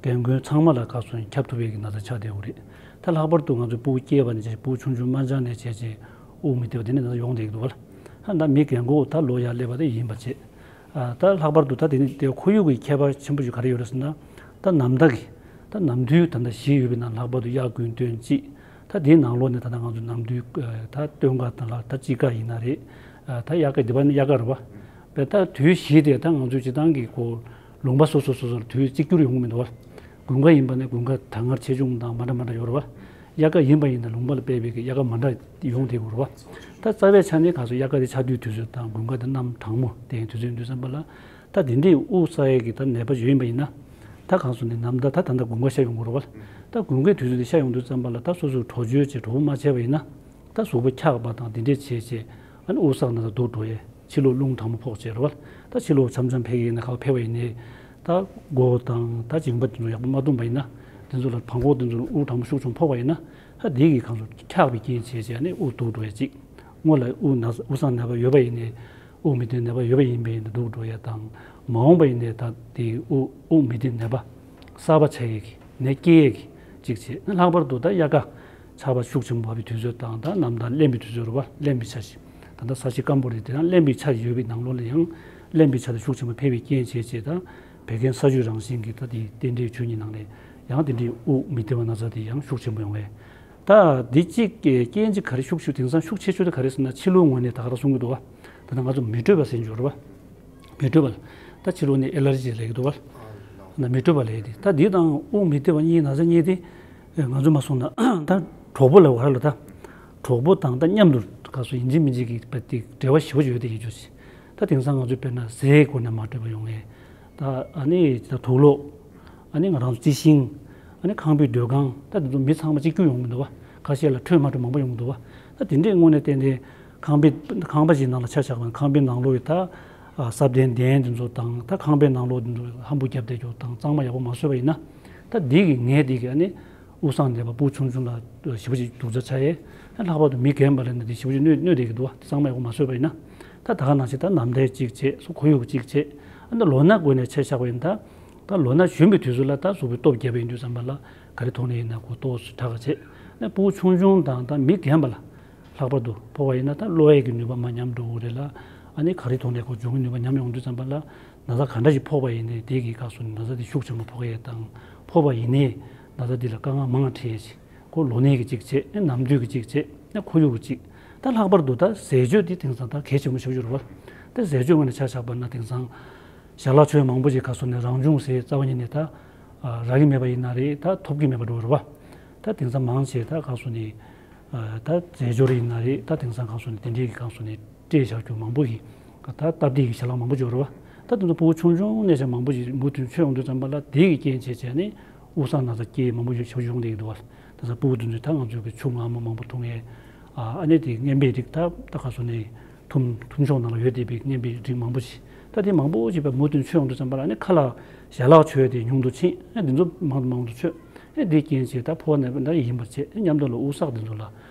རྒན་རྒོན་ཚང་མ་ལ་ག་ཟེར་ཁྱབ་ཐུབ་པའི་གི་ན་ཚ་ཆགས་བསྡད་ཡོད་རེད། ད་ལྷག་པར་དུ་ང་ཚོ་སྤུ་གུ་སྐྱེས་པ་ནས་བྱས་སྤུ་གུ་ཆུང་ཆུང་དམར་འབྱར་ནས་བྱས་བྱས་དབུགས་མི་བདེ་བ་དེ་འདྲས་ན་ཚ་ཡོང་བསྡད་ཀྱི་འདུག་བ་ལ། ད་ད་མི་རྒན་གོག་ད་ལོ་ཡར་སླེབས་པ་དེ་ཡིན་པ་བྱེད། ཨ་ད་ལྷག་པར་དུ་ད་དེ་ནི་དེ་ཁོར་ཡུག་གི་ཁྱད་པར་ཆེན་པོ་ཞིག་ག་རེ་ཡོད་རེད་ཟེར་ན། ད་ནམ་ཟླ་གི་ད་ནམ་དུས་ད་ལྟ་བཞི་ཡོད་པའི་ནང་ལྷག་པར་དུ་གཡག་དགུན་སྟོན་དཔྱིད། ད་དེའི་ནང་ལོགས་ནས་ད་ལྟ་ང་ཚོ་ནམ་དུས་ད་སྟོན་ཁ་དང་ལ་ད་དཔྱིད་ཁ་ཡིན་ན་རེད། ད་དབྱར་ཁ་འདི་པ་ནི་དབྱར་ཁ་རེད་པ། བས་ད་དུས་བཞི་དེ་ད་ང་ཚོའི་སྤྱི་བཏང་གི་གོ་ལུང་པ་སོ་སོ་སོ་སོར་དུས་གཅིག་གྱུར་ཡོང་གི་མི་འདུག་བ། དགུན་ཁ་ཡིན་པ་ནི་དགུན་ཁ་ད་སྔར་ཆེ་ཆུང་དང་མ་འདྲ་མ་འདྲ་ཡོད་རེད་བ། དབྱར་ཁ་ཡིན་པ་ཡིན་ན་ལུང་པ་ལ་དཔག་པའི་གི་དབྱར་ཁ་མ་འདྲ་ཡོང་བསྡད་ཡོད་རེད་བ། ད་རྩ་བའི་ཆ་ནས་ག་ཚོད་དབྱར་ཁ་དེ་ཆར་དུས་དུས་ཚོད་དང་དགུན་ཁ་དེ་གནམ་གྲང་མོ་དེ་ཡིན་དུས་ཚོད་ཡིན་དུས་ཙམ་པ་ལ། ད་དེ་འདྲའི་དབུགས་བསགས་ཡས་ཀྱི་ད་ནད་པ་ཡོད་ཡིན་པ་ཡིན་ན། ད་གང་སོང་ནས་ནམ་ཟླ་ད་ད་ལྟ་དགུན་ཁ་ཤར་ཡོང་གི་རེད་བ། ད་དགུན་ཁའི་དུས་ཚོད་དེ་ཤར་ཡོང་དུས་ཙམ་པ་ལ་ད་སོ་སོས་གྲོགས་བཅོལ་བྱས་གྲོགས་པོ་མ་བྱས་པ་ཡིན་ན། ད་གཟུགས་པོ་འཁྱག་པ་དང་དེ་འདྲས་བྱས་བྱས་ཨ་ནི་དབུགས་བསགས་ན་ད་སྡུག་འགྲོ་ཡས། ཕྱི་ལོགས་རླུང་དྲང་མོ་ཕོག་བྱས་རེད་བ། ད་ཕྱི་ལོགས་འཆམ་འཆམ་ཕེབས་ཀྱི་ཡིན་ན་ཁ་བ་ཕེབས་པ་ཡིན་ནའི། ད་མགོ་དང་ད་མཇིང་པ་དེ་ཚོ་ཡག་པོ་མ་བཏུམ་པ་ཡིན་ན། དེ་ཚོ་ལ་བྲང་ཁོག་དེ་ཚོ་ལ་དབུགས་དྲང་མོ་ཤུགས་ཆུང་ཕོག་པ་ཡིན་ན། ད་དེ་གི་གང་ཚོ་འཁྱག་པའི་རྐྱེན་བྱས་བྱས་ཨ་ནི་དབུགས་སྡུག་འགྲོ་ཡས་གཅིག་སྔོན་ལ་དབུགས་ན་དབུགས་བསགས་ནད་པ་ཡོད་པ་ཡིན་ནའི། དབུགས་མི་བདེ་ནད་པ་ཡོད་པ་ཡིན་པས་ཡིན་ན་སྡུག་འགྲོ་ཡས་དང་། མ་འོངས་པ་ཡིན་ནའི་ད་དེ་དབུགས་དབུགས་མི་བདེ་ནད་པ་གསར་པ་ཆགས་ཡས་ཀྱི་ནད་སྐྱེ་ཡས་ཀྱི་གཅིག་བྱས་ན། ལྷག་པར་དུ་ད་དབྱར་ཁ་ཆར་པ་ཤུགས་ཆེན་པོ་བབས་པའི་དུས་ཚོད་དང་ད་གནམ་ཟླ་རླན་པའི་དུས་ཚོད་རེད་བ། རླན་པའི་ཆར་ཞིག་ད་ལྟ་ས་གཞི་སྐམ་པོ་རེད། དེ་ཡང་རླན་པའི་ཆར་ཡོད་པའི་ནང་ལོགས་ལ་ཡང་རླན་པའི་ཆར་དེ་ཤུགས་ཆེན་པོ་ཕེབས་པའི་རྐྱེན་བྱས་བྱས་ད་བད་ཀན་ས་བཅུད་རང་བཞིན་གྱི་ད་དེ་རྟེན་འབྲེལ་ཆོས་ཉིད་ནང་ནས་ཡང་དེ་འདྲའི་དབུགས་མི་བདེ་བ་ན་ཚ་དེ་ཡང་ཤུགས་ཆེན་པོ་ཡོང་བས། ད་འདི་གཅིག་གི་རྐྱེན་གཅིག་ག་རེ་ཤུགས་ཆེ་དེང་སང་ཤུགས་ཆེ་ཤོས་དེ་ག་རེ་ཟེར་ན་ཕྱི་ལོགས་ངོས་ནས་ད་ག་རང་གསུང་གི་འདུག་བ། ད་ལྟ་ང་ཚོ་མེ་དྲོད་པ་ཟེར་འབྱོར་བ། མེ་དྲོད་པ་ལ་ད་ཕྱི་ལོགས་ནས་ཨེ་ལར་ཇི་ལབ་ཀྱི་འདུག་བ། ན་མེ་དྲོད་པ་ལབ་ཡས་དེ་ད་འདི་དང་དབུགས་མི་བདེ་བ་གཉིས་ན་ཚ་གཉིས་དེ་ང་ཚོ་མ་སོང་ན་ད་གྲོགས་པོ་ལབ་བ་ལ་ད་གྲོགས་པོ་དང་ད་མཉམ་དུ་ག་སོ་ཡིན་གཅིག་མིན་གཅིག་གི་འབྲེལ་བ་ཞེ་པོ་ཡོད་དེ་ཡིན་རྒྱུ་ཞིག་ད་དེང་སང་ང་ཚོའི་དཔེར་ན་ཟས་སྐོར་ནས་མ་འཕྲོད་པ་ཡོང་ངེས། ད་ཨ་ནི་ད་དུག་ལོག་ཨ་ནི་ང་རང་ཚོ་རྩི་ཤིང་། ཨ་ནི་ཁང་པའི་སྡོད་ཁང་། ད་དེ་ཚོ་མི་ཚང་མ་གཅིག་གྱུར་ཡོང་གི་འདུག་བ། ཁ་ཤས་ལ་འཕྲོད་མ་འཕྲོད་མང་པོ་ཡོང་གི་འདུག་བ། ད་དེ་འདྲའི་དངོས་གནས་བརྟེན་ཏེ་ཁང་པའི་ཁང་པ་ཞིག་ནང་ལ་ཆ་བཞག་པ་ན་ཁང་པའི་ནང་ལོགས་ཀྱི་ད་ས་གདན་གདན་དེ་ཚོ་དང་ད་ཁང་པའི་ནང་ལོགས་དེ་ཚོ་ཧམ་བུ་བརྒྱབ་བསྡད་རྒྱུ་དང་གཙང་མ་ཡག་པོ་མ་བཟོས་པ་ཡིན་ན། ད་འདི་གི་ངས་འདི་གི་ཨ་ནི་དབུགས་བསགས་ནད་པ་སྤུ་ཆུང་ཆུང་ལ་ཞེ་པོ་ཅིག་སྡུག་ཅག་ཆགས་ཡས། ལྷག་པར་དུ་མི་རྒན་པ་ལ་ནི་འདི་ཞེ་པོ་ཅིག་གནོད་གནོད་བསྡད་ཀྱི་འདུག་བ། གཙང་མ་ཡག་པོ་མ་བཟོས་པ་ཡིན་ན། ད་ད་ག་ནང་བཞིན་ད་ནམ་ཟླའི་གཅིག་བྱས་སོ་ཁོར་ཡུག་གཅིག་བྱས། ཨ་ནི་ལོ་ན་འགོས་ནས་ཆ་བཞག་པ་ཡིན་ད། ད་ལོ་ན་གཞོན་པའི་དུས་སུ་ལ་ད་གཟུགས་པོའི་སྟོབས་རྒྱས་པ་ཡིན་དུས་ཙམ་པ་ལ་ག་རེ་ཐོག་ནས་ཡིན་ན་ཁོ་ཏོག་ཙམ་དྲག་ག་བྱེད། ནས་སྤུ་གུ་ཆུང་ཆུང་དང་ད་མི་རྒན་པ་ལ་ལྷག་པར་དུ་ཕོག་པ་ཡིན་ན་ད་གློ་བའི་གི་ནུས་པ་མར་ཉམས་འགྲོ་གི་རེད་ལ། ཨ་ནི་ག་རེ་ཐོག་ནས་ཁོ་འབྱུང་གི་ནུས་པ་ཉམས་ཡོང་དུས་ཙམ་པ་ལ་ན་ཚ་ག་འདྲ་ཞིག་ཕོག་པ་ཡིན་ནའི་དེ་གི་སྐབས་སུ་ན་ཚ་དེ་ཤུགས་ཆེན་པོ་ཕོག་ཡས་དང་། ཕོག་པ་ཡིན་ནའི་ན་ཚ་དེ་ལ་དཀའ་ངལ་མང་འཕྲད་ཡས་ཤིག་ཁོ་ལོ་ན་གི་གཅིག་བྱས། ནམ་དུས་ཀྱི་གཅིག་བྱས། ཁོར་ཡུག་གི་གཅིག་ད་ལྷག་པར་དུ་ད་ཟས་སྤྱོད་དེ་དེང་སང་ད་གལ་ཆེན་པོ་ཞེ་པོ་ཅིག་རེད་བ། ད་ཟས་སྤྱོད་ངོས་ནས་ཆ་བཞག་པ་ན་དེང་སང་ཞལ་ལག་མཆོད་མང་པོ་ཞིག་ག་སོ་ནས་རང་བྱུང་ཟས་རྩ་བ་ཉིད་ནས་ད་རག་གི་མེད་པ་ཡིན་ན་རེད། ད་ཐོབ་ཀྱི་མེད་པ་འགྲོ་རེད་བ། ད་དེང་སང་མང་ཆེ་ད་ག་སོ་ནས་ད་རྫས་སྦྱོར་ཡིན་ན་རེད། ད་དེང་སང་ག་སོ་ནས་དེ་འདྲའི་གི་ག་སོ་ནས་སྤྲད་བཞག་རྒྱུ་མང་པོ་ཞིག་ད་སྟབས་བདེ་གི་ཞལ་ལག་མང་པོ་ཅིག་ཡོད་རེད་བ། ད་དེ་ཚོ་སྤུ་གུ་ཆུང་ཆུང་ནས་ཀྱང་མང་པོ་ཞིག་མུ་མཐུད་མཆོད་ཡོང་དུས་ཙམ་པ་ལ་དེ་གི་རྐྱེན་བྱས་བྱས་ནས་དབུགས་བསགས་ན་ཚ་སྐྱེ་མང་པོ་ཞིག་ཡོང་བསྡད་ཀྱི་འདུག་བ། ད་ལྟ་སྤུ་གུ་དེ་ཚོས་ད་ང་ཚོའི་གི་ཆུ་མངར་མོ་མང་པོ་འཐུང་ཡས། ཨ་ཨ་ནི་དེ་ངན་པའི་རིགས་ད་ད་ག་སོ་ནས་ཐུམ་ཐུམ་ཤོག་ནང་ལ་ཡོད་བསྡད་པའི་ངན་པའི་རིགས་མང་པོ་ཞིག་ད་དེ་མང་པོ་ཞིག་བས་མུ་མཐུད་མཆོད་ཡོང་དུས་ཙམ་པ་ལ་ཨ་ནི་ཁ་ལག་ཞལ་ལག་མཆོད་དེ་ཉུང་དུ་ཕྱིན། ཨ་དེ་ཚོ་མང་དུ་མང་དུ་མཆོད། ཨ་དེའི་རྐྱེན་བྱས་ད་ཕོ་བ་ནད་པ་འདྲ་ཡིན་པར་བྱས། ཨ་མཉམ་དུ་ལ་དབུགས་བསགས་དེ་ཚོ་ལ་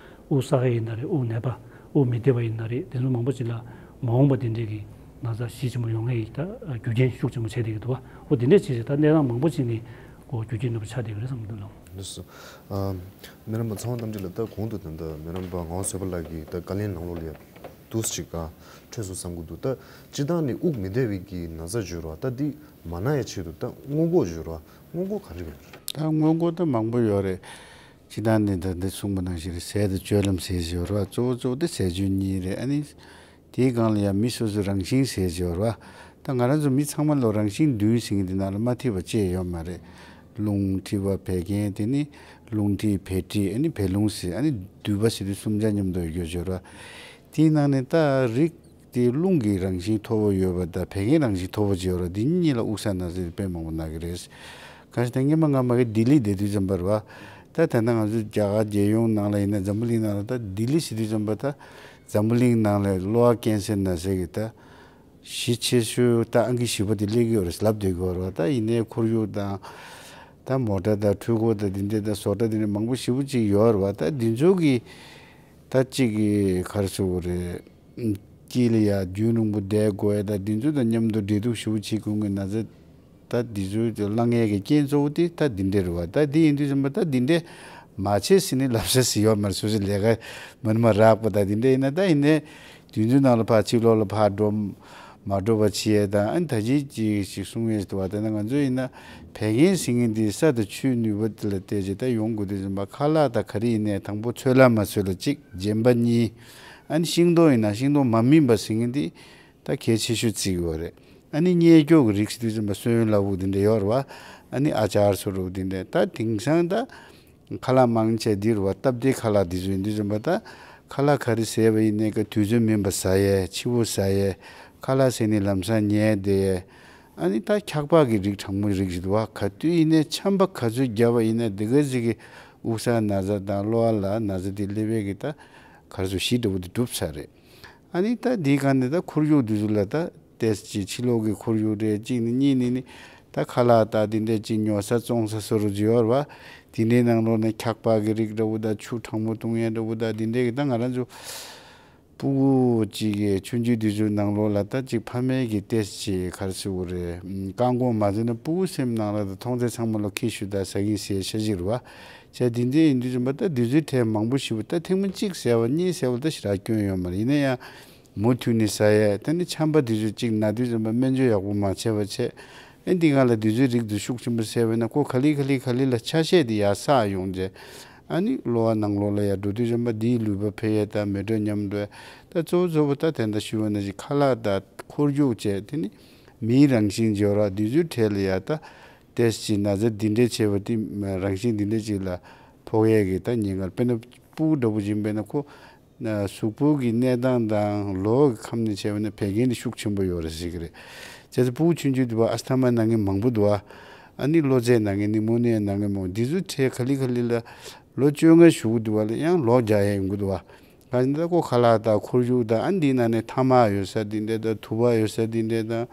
དབུགས་བསགས་ཡས་ཡིན་ན་རེད། དབུགས་ནད་པ་དབུགས་མི་བདེ་བ་ཡིན་ན་རེད། དེ་ཚོ་མང་པོ་ཅིག་ལ་མ་འོངས་པ་དེ་འདྲའི་གི་ན་ཚ་ཞེ་ཆེན་པོ་ཡོང་ངེས་ཡིན། ད་རྒྱུ་རྐྱེན་ཤུགས་ཆེན་པོ་བྱས་བསྡད་ཀྱི་འདུག་བ། འོ་དེ་འདྲས་བྱས་བྱས་ད་གནས་སྟངས་མང་པོ་ཅིག་ནི་ཁོ་རྒྱུ་རྐྱེན་ནུས་པ་ཆགས་བསྡད་ཀྱི་རེད་བསམ་གྱི་འདུག་ལགས། ལགས་སོ། ཨ་མི་རབས་པ་ཚེ་དབང་རྟ་མགྲིན་ལགས། ད་གོང་དུ་ད་ལྟ་མི་རབས་པ་ངག་དབང་བཟོད་པ་ལགས་ཀྱིས་ད་བཀའ་ལན་ནང་ལོགས་ལ་ཡ་འདུག་ཅིག་ག་འཕྲོས་སོང་བསམ་གྱི་འདུག་ད་སྤྱིར་བཏང་ནི་དབུགས་མི་བདེ་བའི་གི་ན་ཚ་འབྱོར་བ་ད་འདི་མ་ན་ཡ་ཆེད་དུ་ད་སྔོན་འགོག་འབྱོར་བ་སྔོན་འགོག་ག་རེ་ཡོད་རེད། ད་སྔོན་འགོག་ད་མང་པོ་ཡོད་རེད། སྤྱིར་བཏང་ནི་ད་འདི་གསུངས་པ་ནང་བཞིན་རེད། ཟས་དང་སྤྱོད་ལམ་ཟེར་ཡོད་རེད་བ། གཙོ་བོ་གཙོ་བོ་དེ་ཟས་སྤྱོད་གཉིས་རེད། ཨ་ནི་དེའི་སྒང་ལ་ཡང་མི་སོ་སོའི་རང་བཞིན་ཟེར་གྱི་ཡོད་རེད་བ། ད་ང་རང་ཚོ་མི་ཚང་མ་ལོ་རང་བཞིན་བདུན་ཟེར་མཁན་དེ་ནང་ལ་མ་ཐེ་བ་ཅི་ཡང་ཡོད་མ་རེད། རླུང་མཁྲིས་པ་བད་ཀན། དེ་ནི་རླུང་མཁྲིས་བད་མཁྲིས། ཨ་ནི་བད་རླུང་ཟེར། ཨ་ནི་མདུད་པ་ཟེར་དུས་གསུམ་ཆ་མཉམ་དུ་ཡོད་ཀྱི་ཡོད་རེད་བ། དེའི་ནང་ནས་ད་རིགས་དེ་རླུང་གི་རང་བཞིན་མཐོ་པོ་ཡོད་པ་དང་བད་ཀན་རང་བཞིན་མཐོ་པོ་ཅིག་ཡོད་རེད་བ། དེ་གཉིས་ལ་དབུགས་བསགས་ན་ཟེར་དཔེ་མང་པོ་ན་གི་རེད། གང་ཞིག་ད་སྔོན་མ་ང་མ་གི་ལྡི་ལི་བསྡད་དུས་ཙམ་པ་རེད་བ། ད་ད་ལྟ་ང་ཚོ་རྒྱ་གར་རྒྱལ་ཡོངས་ནང་ལ་ཡིན་ན་འཛམ་བུ་གླིང་ནང་ལ་ད་ལྡི་ལི་ཟེར་དུས་ཙམ་པ་ད་འཛམ་བུ་གླིང་ནང་ལ་གློ་བ་ཀན་སར་ན་ཚ་གི་ད་གཞི་ཆེ་ཤོས་ད་ཨང་ཀི་བཞི་པ་དེ་སླེབས་ཀྱི་ཡོད་རེད་ལབ་བསྡད་ཀྱི་ཡོད་རེད་བ། ད་ཡིན་ནའི་ཁོར་ཡུག་དང་ད་མོ་ཊ་དང་འཕྲུལ་འཁོར་དང་དེ་འདྲ་ད་བཟོ་གྲྭ་དེ་འདྲ་མང་པོ་ཞེ་པོ་ཅིག་ཡོད་རེད་བ། ད་འདི་ཚོ་གི་ད་གཅིག་གི་ག་རེ་ཟེར་དགོས་རེད། དཀྱིལ་ལ་ཡ་རྒྱུན་རིང་པོ་བསྡད་དགོས་ཡ་ད་འདི་ཚོ་དང་མཉམ་དུ་འབྲེལ་གཏུག་ཞེ་པོ་བྱེད་དགོས་ཀྱི་ན་ཚ། ད་འདི་ཚོའི་ལ་ལངས་ཡས་ཀྱི་རྐྱེན་གཙོ་བོ་དེ་ད་འདི་འདྲ་རེད་བ། ད་འདི་ཡིན་དུས་ཙམ་པ་ད་འདི་འདྲ་མ་བྱེད་ཟེར་ནས་ལབ་ས་ཟེར་ཡོད་མ་རེད། སོ་སོའི་ལས་ཀ་མ་ནི་མ་རག་པ་ད་འདི་འདྲ་ཡིན་ན། ད་ཡིན་ནའི་ དུས་ཚོད་ནང་ལ་ཕར་ཕྱི་ལོགས་ལ་ཕར་འགྲོ་མ་འགྲོ་བ་བྱེད་ཡས་དང་། ཨ་ནི་ད་ཅི་ཅིག་ཞིག་གསུང་ཡས་ཞིག་འདུག་བ། དེ་ན་ང་ཚོ་ཡིན་ན་བད་ཀན་ཟེར་མཁན་འདི་ས་དང་ཆུའི་ནུས་པ་དེ་ལ་བལྟས་བྱས་ད་ཡོང་དགོས་དུས་ཙམ་པ་ཁ་ལག་དང་ག་རེ་ཡིན་ནའི་དང་པོ་ཚོད་ལ་མ་ཚོད་ལ་གཅིག། རྗེན་པ་གཉིས། ཨ་ནི་ཤིང་ཏོག་ཡིན་ན་ཤིང་ཏོག་མ་སྨིན་པ་ཟེར་མཁན་འདི་ད་གལ་ཆེ་ཤོས་བརྩི་གི་ཡོད་རེད། ཨ་ནི་མཉེན་སྐྱོག་གི་རིགས་ཟེར་དུས་ཙམ་པ་སོན་ལ་འུ་དེ་འདྲ་ཡོད་རེད་བ། ཨ་ནི་ཨ་ཅར་སོ་རུ་དེ་འདྲ། ད་དེང་སང་ད་ཁ་ལག་མང་ཆེ་འདི་རུ་བ་སྟབས་བདེ་ཁ་ལག་འདི་ཚོ་ཡིན་དུས་ཙམ་པ། ད་ཁ་ལག་ག་རེ་ཟས་པ་ཡིན་ནའི་ཀ་དུས་ཚོད་མིན་པ་ཟ་ཡས། འཕྱི་པོ་ཟ་ཡས། ཁ་ལག་ཟས་ནས་ལམ་སང་ཉལ་བསྡད་ཡས། ཨ་ནི་ད་འཁྱག་པ་གི་རིགས་གྲང་མོ་རིགས་ཞིག་འདུག་བ། ག་དུས་ཡིན་ནའི་ཆམ་པ་ག་ཚོད་བརྒྱབ་པ་ཡིན་ནའི་འདི་ག་ཟིག་གི་དབུགས་ས་ན་ཚ་དང་གློ་བ་ལ་ན་ཚ་འདི་སླེབས་པའི་གི་ད་ག་རེ་ཟེར་གཞི་འདྲ་བོ་འདི་གྲུབ་ཚར་རེད། ཨ་ནི་ད་འདིའི་སྒང་ནས་ད་ཁོར་ཡུག་འདི་ཚོ་ལ་ད་ཏོག་ཙམ་ཕྱི་ལོགས་ཀྱི་ཁོར་ཡུག་རེད། གཅིག་ནི་གཉིས་ནི་ནི་ད་ཁ་ལག་ད་འདི་འདྲས་ཅིག་ཉོ་ས་བཙོང་ས་སོ་རུ་ཅིག་ཡོད་རེད་བ། དེ་འདྲའི་ནང་ལོགས་ནས་འཁྱག་པ་གི་རིགས་འདྲ་བོ་དང་ཆུ་གྲང་མོ་བཏུང་ཡས་འདྲ་བོ་དང་འདི་འདྲས་ཀྱི་ད་ང་རང་ཚོ་སྤུ་གུ་གཅིག་གི་ཆུང་ཆུང་དུས་ཚོད་ནང་ལོགས་ལ་ད་ཅིག་ཕ་མའི་གི་ཏོག་ཙམ་ག་རེ་ཟེར་དགོས་རེད། བཀག་འགོག་མ་བྱས་ན་སྤུ་གུ་སེམས་ནང་ལ་ད་མཐོང་ཚད་ཚང་མ་ལ་ཁྱི་ཤུ་དང་ཟ་གིན་ཟས་ཤ་ཅིག་རེད་བ། བྱས་དེ་འདྲས་ཡིན་དུས་ཙམ་པ་ད་དུས་ཚོད་ཐེངས་མང་པོ་ཞིག་པ་ད་ཐེངས་མ་གཅིག་ཟས་པ་གཉིས་ཟས་པ་ད་ཞེ་དྲག་སྐྱོན་ཡོད་མ་རེད། ཡིན་ན་ཡང་མུ་མཐུད་ནས་ཟ་ཡས། དེ་ནི་ཆམ་པ་དེ་ཚོ་གཅིག་ན་དུས་ཙམ་པ་སྨན་བཅོས་ཡག་པོ་མ་བྱས་པ་བྱས། ཨེ་འདི་ག་ལ་དུས་ཚོད་རིགས་དེ་ཤུགས་ཆེན་པོ་ཟས་པས་ན་ཁོ་ག་ལེ་ག་ལེ་ག་ལེ་ལ་ཆ་ཤས་དེ་ཡར་བསགས་ཡོང་བྱས། ཨ་ནི་གློ་བ་ནང་ལོགས་ལ་ཡར་འགྲོ་དུས་ཙམ་པ་འདིའི་ལུད་པ་འཕེལ་ཡས་དང་མེ་དྲོད་ཉམས་འགྲོ་ཡས། ད་གཙོ་བོ་གཙོ་བོ་ད་དེ་འདྲ་ཞུས་པ་ནང་བཞིན་ཁ་ལག་དང་ཁོར་ཡུག་བཅས་དེ་ནི་མིའི་རང་བཞིན་འབྱོར་བ་དུས་ཚོད་འཕྲལ་ལ་ཡར་ད་ཏོག་ཙམ་ན་ཚ་འདི་འདྲས་བྱས་པ་དེ་རང་བཞིན་འདི་འདྲས་ཅིག་ལ་ཕོག་ཡས་ཀྱི་ད་ཉེན་ཁ། དཔེར་ན་སྤུ་གུ་འདྲ་བོ་ཅིག་ཡིན་པས་ན་ཁོ་ན་གཟུགས་པོ་གི་གནས་སྟངས་དང་ལོ་གི་ཁམས་ནས་བྱས་པ་ན་བད་ཀན་དེ་ཤུགས་ཆེན་པོ་ཡོད་རེད་ཟེར་གི་རེད། བྱས་ཙང་སྤུ་གུ་ཆུང་ཆུང་དེ་བ་ཨས་ཐ་མ་ན་མཁན་མང་པོ་འདུག་བ། ཨ་ནི་གློ་ཚད་ན་མཁན་ནི་མོ་ནི་ཡ་ན་མཁན་མང་པོ། འདི་ཚོ་འཕྲལ་ག་ལེ་ག་ལེ་ལ་ལོ་བཅོ་ལྔ་བཞུགས་འདུག་བ་ལ་ཡང་ལོག་རྒྱག་ཡས་ཡོང་གི་འདུག་བ། གང་ཡིན་ད་ཁོ་ཁ་ལག་དང་ཁོར་ཡུག་དང་། ཨ་འདི་ནང་ནས་ཐ་མག་ཡོད་ས་འདི་འདྲས་དང་དུ་བ་ཡོད་ས་འདི་འདྲས་དང་།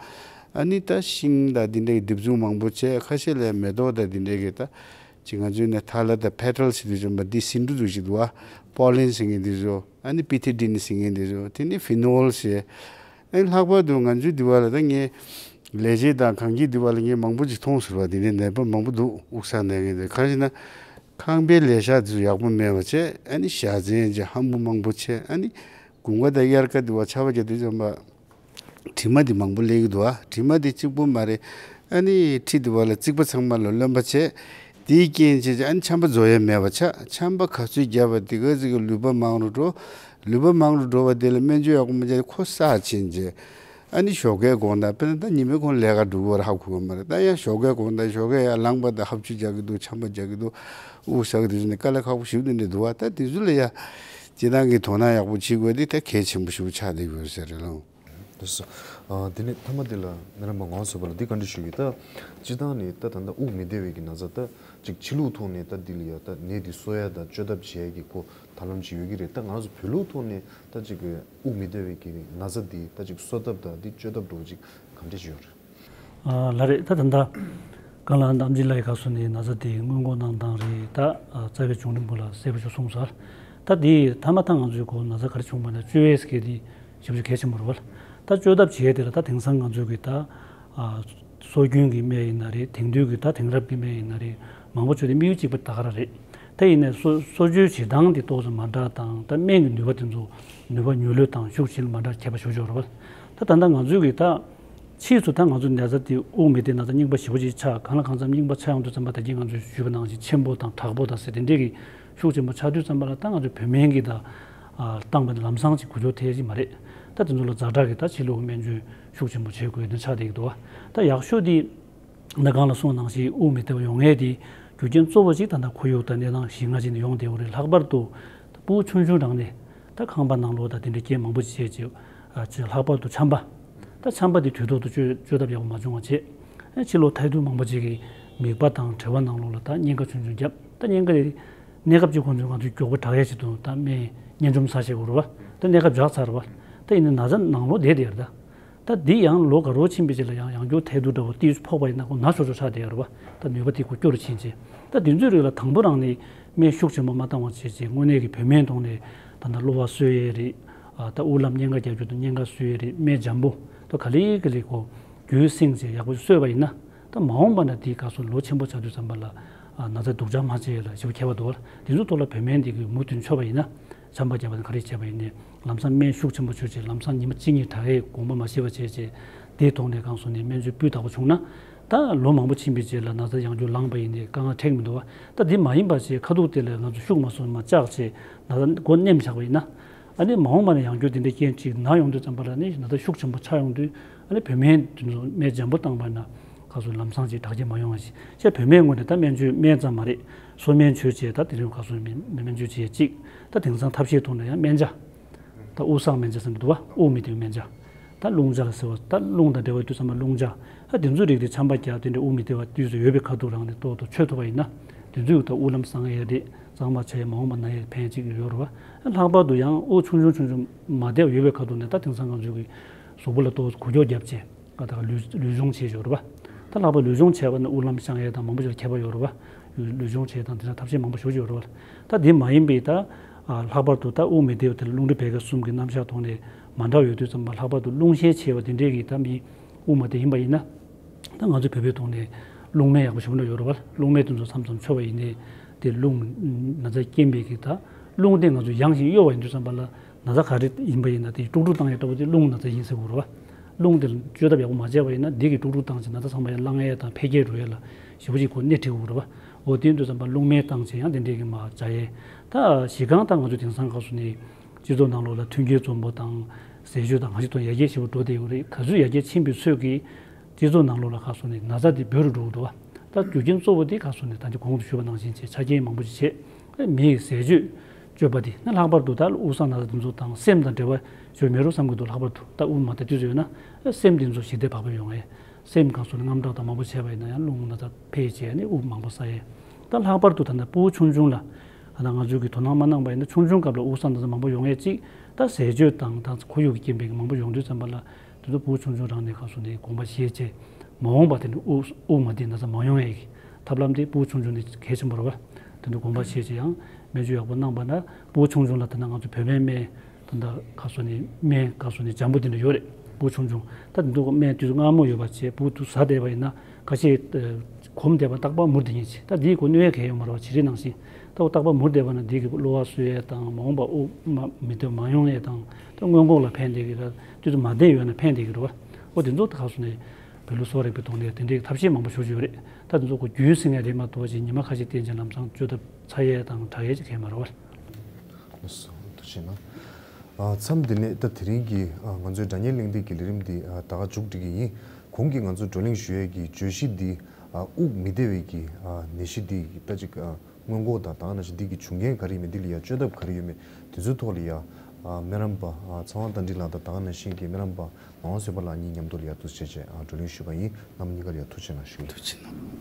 ཨ་ནི་ད་ཤིང་དང་འདི་འདྲས་ཀྱི་འདེབས་འཛུགས་མང་པོ་བྱས། ཁ་ཤས་ལ་མེ་ཏོག་དང་འདི་འདྲས་ཀྱི་ད་ཅིག་ང་ཚོའི་ནས་ཐ་ལ་དང་པེ་ཊལ་ཟེར་དུས་ཙམ་པ་འདི་ཟེའུ་འབྲུ་འདུག་ཞིག་འདུག་བ། པོ་ལེན་ཟེར་མཁན་འདི་ཚོ། ཨ་ནི་པི་ཐི་ཌིན་ཟེར་མཁན་འདི་ཚོ། དེ་ནི་ཕི་ནོལ་ཟེར། ཨ་ནི་ལྷག་པར་དུ་ང་ཚོའི་འདི་བ་ལ་ད་ངས་ལས་བྱེད་དང་གངས་སྐྱིད་འདི་བ་ལ་ངས་མང་པོ་ཅིག་མཐོང་ཟེར་བ། དེ་འདྲའི་ནད་པ་མང་པོ་འདུག། དབུགས་བཟང་ནད་མཁན་དེ། གང་ཞེ་ན། ཁང་པའི་ལས་ཤག་དེ་ཚོ་ཡག་པོ་མེད་པ་བྱས། ཨ་ནི་ཞག་ཚན་གྱི་ཧམ་བུ་མང་པོ་བྱས། ཨ་ནི་དགུན་ཁ་དང་དབྱར་ཁ་དེ་བ་ཆར་པ་རྒྱག་དུས་ཙམ་པ་དྲི་མ་དེ་མང་པོ་སླེབས་ཀྱི་འདུག་ཨ། དྲི་མ་དེ་གཅིག་པུ་མ་རེད། ཨ་ནི་ཁྲི་དེ་བ་ལ་རྩིག་པ་ཚང་མ་ལ་རློན་པ་བྱས། དེའི་རྐྱེན་བྱས་ཨ་ནི་ཆམ་པ་རྫོགས་ཡས་མེད་པ་ཆགས། ཆམ་པ་ག་ཚོད་བརྒྱབ་པ་དེ་ག་ཚོད་ཀྱི་ལུད་པ་མང་རུ་འགྲོ། ལུད་པ་མང་རུ་འགྲོ་བ་དེ་ལ་སྨན་བཅོས་ཡག་པོ་མ་བྱས་ཁོ་སག་ཕྱིན་བྱས། ཨ་ནི་ཞོགས་ཀའི་དགོང་དག་དཔེར་ན་ད་ཉི་མའི་ཁོང་ལས་ཀ་འགྲོ་གི་བར་ཧ་གོ་གི་མ་རེད། ད་ཡང་ཞོགས་ཀའི་དགོང་དག་ཞོགས་ཀའི་ཡང་ལངས་པ་དང་ཧབ་ཆུ་རྒྱག་གི་འདུག། ཆམ་པ་རྒྱག་གི་འདུག། དབུགས་ཟ་གི་འདུག་ཟེར་ནས་དཀའ་ལས་ཁག་པོ་ཞིག་འདི་འདྲ་འདུག་བ། ད་དེ་ཚོ་ལ་ཡ་སྤྱིར་བཏང་གི་དོ་སྣང་ཡག་པོ་བྱེད་དགོས་དེ་ད་གལ་ཆེན་པོ་ཞིག་ཆགས་བསྡད་ཡོད་ཟེར་རེད་ལགས། ལགས་སོ། ཨ། དེ་ནས་མཐའ་མ་དེ་ལ་ནི་རྣམ་པ་ངོ་སོ་པ་ལ་འདི་བཀའ་འདྲི་ཞུ་གི། ད་སྤྱིར་བཏང་ནས་ད་ད་ལྟ་དབུགས་མི་བདེ་བའི་གི་ན་ཚ་ད་ཅིག་ཕྱི་ལུགས་ཐོག་ནས་ད་འདི་ལ་ཡ་ད་ནད་འདི་གསོ་ཡ་དང་བཅོས་ཐབས་བྱེད་ཡ་གི་ཁོ་ད་ལམ་ཅིག་ཡོད་ཀྱི་རེད། ད་ང་རང་ཚོ་བོད་ལུགས་ཐོག་ནས་ད་ཅིག་གི་དབུགས་མི་བདེ་བའི་གི་ན་ཚ་འདི་ད་ཅིག་གསོ་ཐབས་དང་འདི་བཅོས་ཐབས་འདྲ་བོ་ཅིག་ག་འདྲ་ཞིག་ཡོད་རེད། ཨ། ལགས་རེད། ད་ད་ལྟ་གང་ལ་ནམ་རྒྱུན་ལ་ཡི་ག་སོ་ནས་ན་ཚ་དེ་སྔོན་འགོག་གནང་སྟངས་རེད། ད་ཨ་རྩ་བའི་བྱུང་རིམ་པོ་ལ་གསལ་པོ་ཞིག་གསུངས་ཚར། ད་དེ་མཐའ་མ་ད་ང་ཚོའི་གོ་ན་ཚ་ག་རེ་བྱུང་བ་ན་བཅོས་ཡས་ཀྱི་དེ་ཞེ་པོ་ཅིག་གལ་ཆེན་པོ་རེད་བ། ད་བཅོས་ཐབས་བྱེད་ཡས་དེ་ལ་ད་དེང་སང་ང་ཚོའི་གི་ད་ཨ་སྲོལ་རྒྱུན་གྱི་སྨན་ཡིན་ན་རེད། དེང་དུས་ཀྱི་ད་དེང་རབས་ཀྱི་སྨན་ཡིན་ན་རེད། མང་པོ་བཅོས་ཏེ་དམིགས་ཡུལ་གཅིག་པ་ད་ག་རང་རེད། ད་ཡིན་ནའི་གསོ་གསོ་བཅོས་བྱེད་སྟངས་དེ་ཏོག་ཙམ་མ་འདྲ་དང་། ད་སྨན་གྱི་ནུས་པ་དེ་ཚོ་ནུས་པ་མྱུར་ལོས་དང་ཤུགས་ཆེ་ལ་མ་འདྲ་ཁྱད་པར་ཞེ་པོ་ཅིག་ཡོད་རེད་བ། ད་ད་ལྟ་ང་ཚོའི་གི་ད་ཕྱིས་སུ་ད་ང་ཚོ་ན་ཚ་དེ་དབུགས་མི་བདེ་ན་ཚ་རྙིང་པ་ཞེ་པོ་ཅིག་ཆགས། གང་ལ་གང་འཚམ་རྙིང་པ་ཆགས་ཡོང་དུས་ཙམ་པ་ད་གིན་ང་ཚོས་ཞུས་པ་ནང་བཞིན་ཆེན་པོ་དང་དྲག་པོ་དང་ཟེར་དེ་འདྲས་ཀྱི་ཤུགས་ཆེན་པོ་ཆགས་དུས་ཙམ་པ་ལ་ད་ང་ཚོས་བོད་སྨན་གྱིས་ད་ཨ་བཏང་པ་ནི་ལམ་སང་ཅིག་འགུལ་སྐྱོད་ཐེབས་ཀྱི་མ་རེད། ད་དེ་ཚོ་ལ་ཛ་དྲག་གི་ད་ཕྱི་ལུགས་སྨན་བཅོས་ཤུགས་ཆེན་པོ་བྱེད་དགོས་ནི་ཆགས་བསྡད་ཀྱི་འདུག་བ། ད་ཡག་ཤོས་དེ་ད་གང་ལ་སོང་ནང་བཞིན་དབུགས་མི་བདེ་བ་ཡོང་ཡས་དེ་རྒྱུ་རྐྱེན་གཙོ་བོ་གཅིག་ད་ལྟ་ཁོར་ཡུག་དང་གནས་སྟངས་བཞི་ལྔ་ཅིག་ནས་ཡོང་བསྡད་ཡོད་རེད། ལྷག་པར་དུ་སྤུ་གུ་ཆུང་ཆུང་རང་ནས་ད་ཁང་པ་ནང་ལོགས་དང་དེ་འདྲའི་རྐྱེན་མང་པོ་ཅིག་བྱས་ཅིག་ཨ་ཅིག་ལྷག་པར་དུ་ཆམ་པ། ད་ཆམ་པ་དེ་དུས་ཐོག་ཏུ་བཅོས་བཅོས་ཐབས་ཡག་པོ་མ་བྱུང་བ་བྱས། ཨ་ཕྱི་ལོགས་ཐལ་རྡུལ་མང་པོ་ཅིག་གིས་མིད་པ་དང་གྲེ་བ་ནང་ལོགས་ལ་ད་གཉན་ཁ་ཆུང་ཆུང་བརྒྱབ། ད་གཉན་ཁ་དེ་གནས་སྐབས་ཅིག་ཁོང་ཚོས་ང་ཚོས་མགྱོགས་པོ་དྲག་ཡས་ཆེད་དུ་ད་སྨན་གཉན་འཇོམས་ཟ་བྱེད་དགོས་རེད་བ། ད་གནས་སྐབས་བཞག་ཚར་བ། ད་ཡིན་ན་ན་ཚ་ནང་ལོགས་བསྡད་བསྡད་རེད་ད། ད་འདི་ཡང་ལོ་ག་རོ་ཕྱིན་པའི་རྗེས་ལ་ཡང་ཡང་བསྐྱར་ཐལ་རྡུལ་འདྲ་བོ་ཏོག་ཙམ་ཕོག་པ་ཡིན་ན་ཁོ་ན་ཆོག་ཆོག་ཆགས་བསྡད་ཡོད་རེད་བ། ད་ནུས་པ་དེ་ཁོ་སྐྱོ་རུ་ཕྱིན་རྗེས། ད་དེ་ཚོའི་རིགས་ལ་དང་པོ་རང་ནས་སྨན་ཤུགས་ཆེན་པོ་མ་བཏང་བ་བྱས་རྗེས་དངོས་གནས་ཀྱི་བོད་སྨན་ཐོག་ནས་ད་ལྟ་གློ་བ་གསོ་ཡས་རེད། ཨ་ད་དབུགས་ལམ་གཉན་ཁ་རྒྱག་རྒྱུ་དང་གཉན་ཁ་གསོ་ཡས་རེད། སྨན་འཇམ་པོ་ད་ག་ལེ་ག་ལེ་ཁོ་རྒྱུན་བསྲིངས་བྱས་ཡག་པོ་གསོས་པ་ཡིན་ན། ད་མ་འོངས་པ་ན་དེའི་སྐབས་སུ་ལོ་ཆེན་པོ་ཆགས་དུས་ཙམ་པ་ལ་ཨ་ན་ཚ་སྡུག་ཅག་མ་བྱས་ཡས་ལ་ཞེ་པོ་ཁྱད་པར་འདུག་བ། དེ་ཚོའི་ཐོག་ལ་བོད་སྨན་འདི་གིས་མུ་མཐུད་མཆོད་པ་ཡིན་ན། ཆམ་པ་བརྒྱབ་པ་ནི་ག་རེ་བྱས་པ་ཡིན་ནའི་ལམ་སང་སྨན་ཤུགས་ཆེན་པོ་བྱུགས་བྱས་ལམ་སང་ཉི་མ་གཅིག་གཉིས་དྲག་ཡས་དགོངས་པ་མ་བཞེས་པ་བྱས་བྱས་དེའི་ཐོག་ནས་གང་སོང་ནས་སྨན་བཅོས་སྤུས་དག་པོ་བྱུང་ན། ད་ལོ་མང་པོ་ཕྱིན་པའི་རྗེས་ལ་ན་ཚ་ཡང་བསྐྱར་ལངས་པ་ཡིན་ནའི་དཀའ་ངལ་འཕྲད་ཀྱི་མི་འདུག་བ། ད་འདི་མ་ཡིན་པ་བྱས་ཁ་ཐུག་དེ་ལ་ང་ཚོ་ཤུགས་མ་སོང་མ་བཅག་བྱས་ན་ད་མགོ་མནན་བཞག་པ་ཡིན་ན། ཨ་ནི་མ་འོངས་པ་ནས་ཡང་བསྐྱར་དེ་འདྲའི་རྐྱེན་གཅིག་ན་ཡོང་དུས་ཙམ་པ་ལ་ནི་ན་ཚ་ཤུགས་ཆེན་པོ་ཆགས་ཡོང་དུས་ཨ་ནི་བོད་སྨན་དེ་ཚོ་སྨན་འཇམ་པོ་བཏང་པ་ན་ཁ་སོ་ལམ་སང་ཅིག་དྲག་སྐྱེད་མ་ཡོང་བ་ཞིག་བྱས་བོད་སྨན་ངོས་ནས་ད་སྨན་བཅོས་སྨན་ཙམ་མ་རེད། གསོ་སྨན་བཅོས་བྱས་ད་དེ་རིང་ཁ་སོ་སྨན་སྨན་བཅོས་བྱས་གཅིག་ད་དེང་སང་ཐབས་ཤེས་ཐོག་ནས་ཡང་སྨན་ཇ། ད་དབུགས་སངས་སྨན་ཇ་ཟེར་ནས་འདུག་བ། དབུགས་མི་བདེ་བའི་སྨན་ཇ། ད་རླུང་ཇ་ལ་ཟེར་བ་ད་རླུང་དང་འབྲེལ་བ་དུས་ཙམ་པ་རླུང་ཇ། ད་དེ་ཚོའི་རིགས་དེ་ཆམ་པ་རྒྱག་དེ་འདྲའི་དབུགས་མི་བདེ་བ་དུས་སུ་ཡོད་པའི་ཁ་ཐུག་རང་ནས་ཏོག་ཏོ་མཆོད་ཐུབ་པ་ཡིན་ན། དེ་ཚོས་ད་དབུགས་ལམ་སངས་ཡས་རེད། གཙང་མ་ཆགས་ཡས་མ་འོངས་པ་ན་ཡས་ཕན་ཅིག་ཡོད་རེད་བ། ལྷག་པར་དུ་ཡང་དབུགས་ཆུང་ཆུང་ཆུང་ཆུང་མ་བདེ་བ་ཡོད་པའི་ཁ་ཐུག་ནས་ད་དེང་སང་ང་ཚོའི་གི་གཟུགས་པོ་ལ་ཏོག་ཙམ་འགུལ་སྐྱོད་བརྒྱབ་བྱས། ད་ལུས་ལུས་སྦྱོང་བྱས་ཡོད་རེད་བ། ད་ལྷག་པར་ལུས་སྦྱོང་བྱས་པ་ན་དབུགས་ལམ་སངས་ཡས་དང་མང་པོ་ཞིག་ལ་ཁྱད་པར་ཡོད་རེད་བ། ལུས་སྦྱོང་བྱས་དང་དེ་འདྲ་ཐབས་ཤེས་མང་པོ་ཞེ་པོ་ཅིག་ཡོད་རེད་བ། ད་དེ་མ་ཡིན་པའི་ད་ལྷག་པར་དུ་ད་དབུགས་མི་བདེ་བ་དེ་ལ་རླུང་མཁྲིས་བད་ཀན་གསུམ་གྱི་རྣམ་གཞག་ཐོག་ནས་མ་འདྲ་བ་ཡོད་དུས་ཙམ་པ་ལྷག་པར་དུ་རླུང་ཤས་ཆེ་བ་དེ་འདྲས་ཀྱི་ད་མི་དབུགས་མ་བདེ་ཡིན་པ་ཡིན་ན། ད་ང་ཚོ་བོད་པའི་ཐོག་ནས་རླུང་སྨན་ཡག་པོ་ཞེ་པོ་འདྲ་ཡོད་རེད་བ། རླུང་སྨན་དེ་ཚོ་མཚམས་མཚམས་མཆོད་པ་ཡིན་ནའི་དེ་རླུང་ན་ཚ་སྐྱེན་པའི་གི་ད་རླུང་དེ་ང་ཚོ་ཡང་ཞིང་གཡོ་བ་ཡིན་དུས་ཙམ་པ་ལ་ན་ཚ་ག་རེ་ཡིན་པ་ཡིན་ན་དེ་དཀྲུག་དཀྲུག་བཏང་ཡ་ལྟ་བུ་དེ་རླུང་ན་ཚ་ཡིན་ཟེར་དགོས་རེད་བ། རླུང་དེ་བཅོས་ཐབས་ཡག་པོ་མ་བྱས་པ་ཡིན་ན་འདི་གི་དཀྲུག་དཀྲུག་བཏང་བྱས་ན་ད་ཚང་མ་ཡར་ལངས་ཡས་དང་འཕེལ་རྒྱས་འགྲོ་ཡས་ལ་ཞེ་པོ་ཅིག་གོ་སྣེ་ཁྲིད་དགོས་རེད་བ། འོ་དེ་ཡིན་དུས་ཙམ་པ་རླུང་སྨན་བཏང་བྱས་ཡང་དེ་འདྲས་ཀྱི་མ་བྱ་ཡས། ད་གཞི་རྐང་ད་ང་ཚོ་དེང་སང་ག་སོ་ནས་སྤྱི་ཚོགས་ནང་ལོགས་ལ་མཐུན་རྐྱེན་འཛོམས་པོ་དང་ཟས་སྤྱོད་དང་ང་ཚོ་དང་ཡར་རྒྱས་ཞེ་པོ་འགྲོ་བསྡད་ཡོད་རེད། ག་ཚོད་ཡར་རྒྱས་ཕྱིན་པའི་ཚོད་ཀྱིས་སྤྱི་ཚོགས་ནང་ལོགས་ལ་ག་སོ་ནས་ན་ཚ་དེ་འབོར་རུ་འགྲོ་གི་འདུག་བ། ད་རྒྱུ་རྐྱེན་གཙོ་བོ་དེ་ག་སོ་ནས་ད་ཅི་གོང་དུ་ཞུས་པ་ནང་བཞིན་བྱས་ཆ་རྐྱེན་མང་པོ་ཞིག་བྱས། མིའི་ཟས་སྤྱོད་སྤྱོད་པ་དེ་ནི་ལྷག་པར་དུ་ད་དབུགས་སངས་ན་ཚ་དེ་ཚོ་དང་སེམས་དང་འབྲེལ་བ་ཞུ་མེ་རོ་བསམ་གྱི་འདུག་ལྷག་པར་དུ་ད་དབུགས་མ་བདེ་དུས་ཚོད་ཡོད་ན་སེམས་དེ་ཚོ་ཞི་བདེ་བག་ཕེབས་ཡོང་ངེས། སེམས་གང་སོང་ནས་དངངས་སྐྲག་དང་མང་པོ་བྱས་པ་ཡིན་ན་ཡང་རླུང་ན་ཚ་འཕེལ་བྱས་ནས་དབུགས་མང་པོ་ས་ཡས། ད་ལྷག་པར་དུ་ད་ལྟ་ཕྲུ་གུ་ཆུང་ཆུང་ལ་ད་ལྟ་ང་ཚོས་ཀྱི་དོ་སྣང་མ་གནང་པ་ཡིན་ན་ཆུང་ཆུང་སྐབས་ལ་དབུགས་སངས་ན་ཚ་མང་པོ་ཡོང་ཡས་གཅིག་ད་ཟས་སྤྱོད་དང་ད་ཁོར་ཡུག་གི་རྐྱེན་པས་མང་པོ་ཡོང་དུས་ཙམ་པ་ལ་དེ་ཚོ་ཕྲུ་གུ་ཆུང་ཆུང་རང་ནས་གང་སོང་ནས་དགོངས་པ་བཞེས་བྱས་མ་འོངས་པ་དེ་ནི་དབུགས་དབུགས་མ་བདེ་ན་ཚ་མ་ཡོང་ཡས་ཀྱི་ཐབས་ལམ་དེ་ཕྲུ་གུ་ཆུང་ཆུང་ནས་གལ་ཆེན་པོ་རེད་བ། དེ་ཚོ་དགོངས་པ་བཞེས་བྱས་ཡང་སྨན་བཅོས་ཡག་པོ་གནང་པ་ན་ཕྲུ་གུ་ཆུང་ཆུང་ལ་ད་ལྟ་ང་ཚོ་བོད་པའི་སྨན། ད་ལྟ་ག་སོ་ནས་སྨན་ག་སོ་ནས་འཇམ་པོ་དེ་འདྲ་ཡོད་རེད། ཕྲུ་གུ་ཆུང་ཆུང་ད་དེ་ཚོ་སྨན་དུས་མངར་མོ་ཡོད་པ་བྱས་ཕྲུ་གུ་དུ་ཟ་བསྡད་པ་ཡིན་ན་ཁ་ཤས་གོམས་བསྡད་པ་རྟག་པར་མུར་བསྡད་མཁན་བྱས། ད་འདིའི་གོ་གནོད་ཡ་གང་ཡང་ཡོད་མ་རེད་བ། བྱི་རིལ་ནང་བཞིན་ད་འོ་རྟག་པར་མུར་བསྡད་པ་ན་འདི་གི་གློ་བ་གསོ་ཡས་དང་མ་འོངས་པ་དབུགས་མ་མི་བདེ་བ་མ་ཡོང་ཡས་དང་ད་སྔོན་འགོག་ལ་ཕན་བསྡད་ཀྱི་རེད། དུས་ཚོད་མ་བསྡད་ཡོད་ན་ཕན་བསྡད་ཀྱི་རེད་བ། འོ་དེ་ཚོ་ད་ག་སོ་ནས་བོད་ལུགས་གསོ་བ་རིག་པའི་ཐོག་ནས་དེ་འདྲའི་ཐབས་ཤེས་མང་པོ་ཞེ་པོ་ཅིག་ཡོད་རེད། ད་དེ་ཚོ་གོ་རྒྱུན་སྲིང་ཡ་རེད་མ་གཏོགས་ཅིག་ཉི་མ་ཁ་ཤས་བསྟེན་བྱས་ལམ་སང་བཅོས་ཐབས་ཚ་ཡས་དང་དྲག་ཡས་ཅིག་གང་ཡང་མ་རེད་བ། ལགས་སོ། ཐུགས་རྗེ་གནང་། ཨ། མཚམས་འདི་ནས་ད་དེ་རིང་གི་ཨ་ང་ཚོའི་སྒྲ་སྙན་གླེང་སྟེགས་ཀྱི་ལས་རིམ་འདི་ཨ་ད་ག་མཇུག་སྒྲིལ་གྱི་ཡིན། གོང་གི་ང་ཚོས་བགྲོ་གླེང་ཞུ་ཡས་ཀྱི་བརྗོད་གཞི་འདི་ཨ་དབུགས་མི་བདེ་བའི་གི་ཨ་ནད་གཞི་འདི་ད་ཅིག་ཨ་སྔོན་འགོག་དང་ད་ག་ནང་བཞིན་འདི་གི་བྱུང་རྐྱེན་ག་རེ་ཡིན་མིན་འདི་ལ་ཡ་བཅོས་ཐབས་ག་རེ་ཡོད་མེད་དེ་ཚོའི་ཐོག་ལ་ཡ་ཨ་སྨན་རམས་པ་ཨ་ཚེ་དབང་རྟ་མགྲིན་ལགས་དང་ད་ག་ནང་བཞིན་གྱི་སྨན་རམས་པ་ངག་དབང་བཟོད་པ་ལགས་གཉིས་མཉམ་དུ་ལ་ཡ་འདུག་སེ་བྱས་བྱས་ཨ་བགྲོ་གླེང་ཞུས་པ་ཡིན། རྣམ་པ་གཉིས་ཀར་ཡ་ཐུགས་རྗེ་གནང་ཞུ་གི་ཡིན། ཐུགས་རྗེ་གནང་།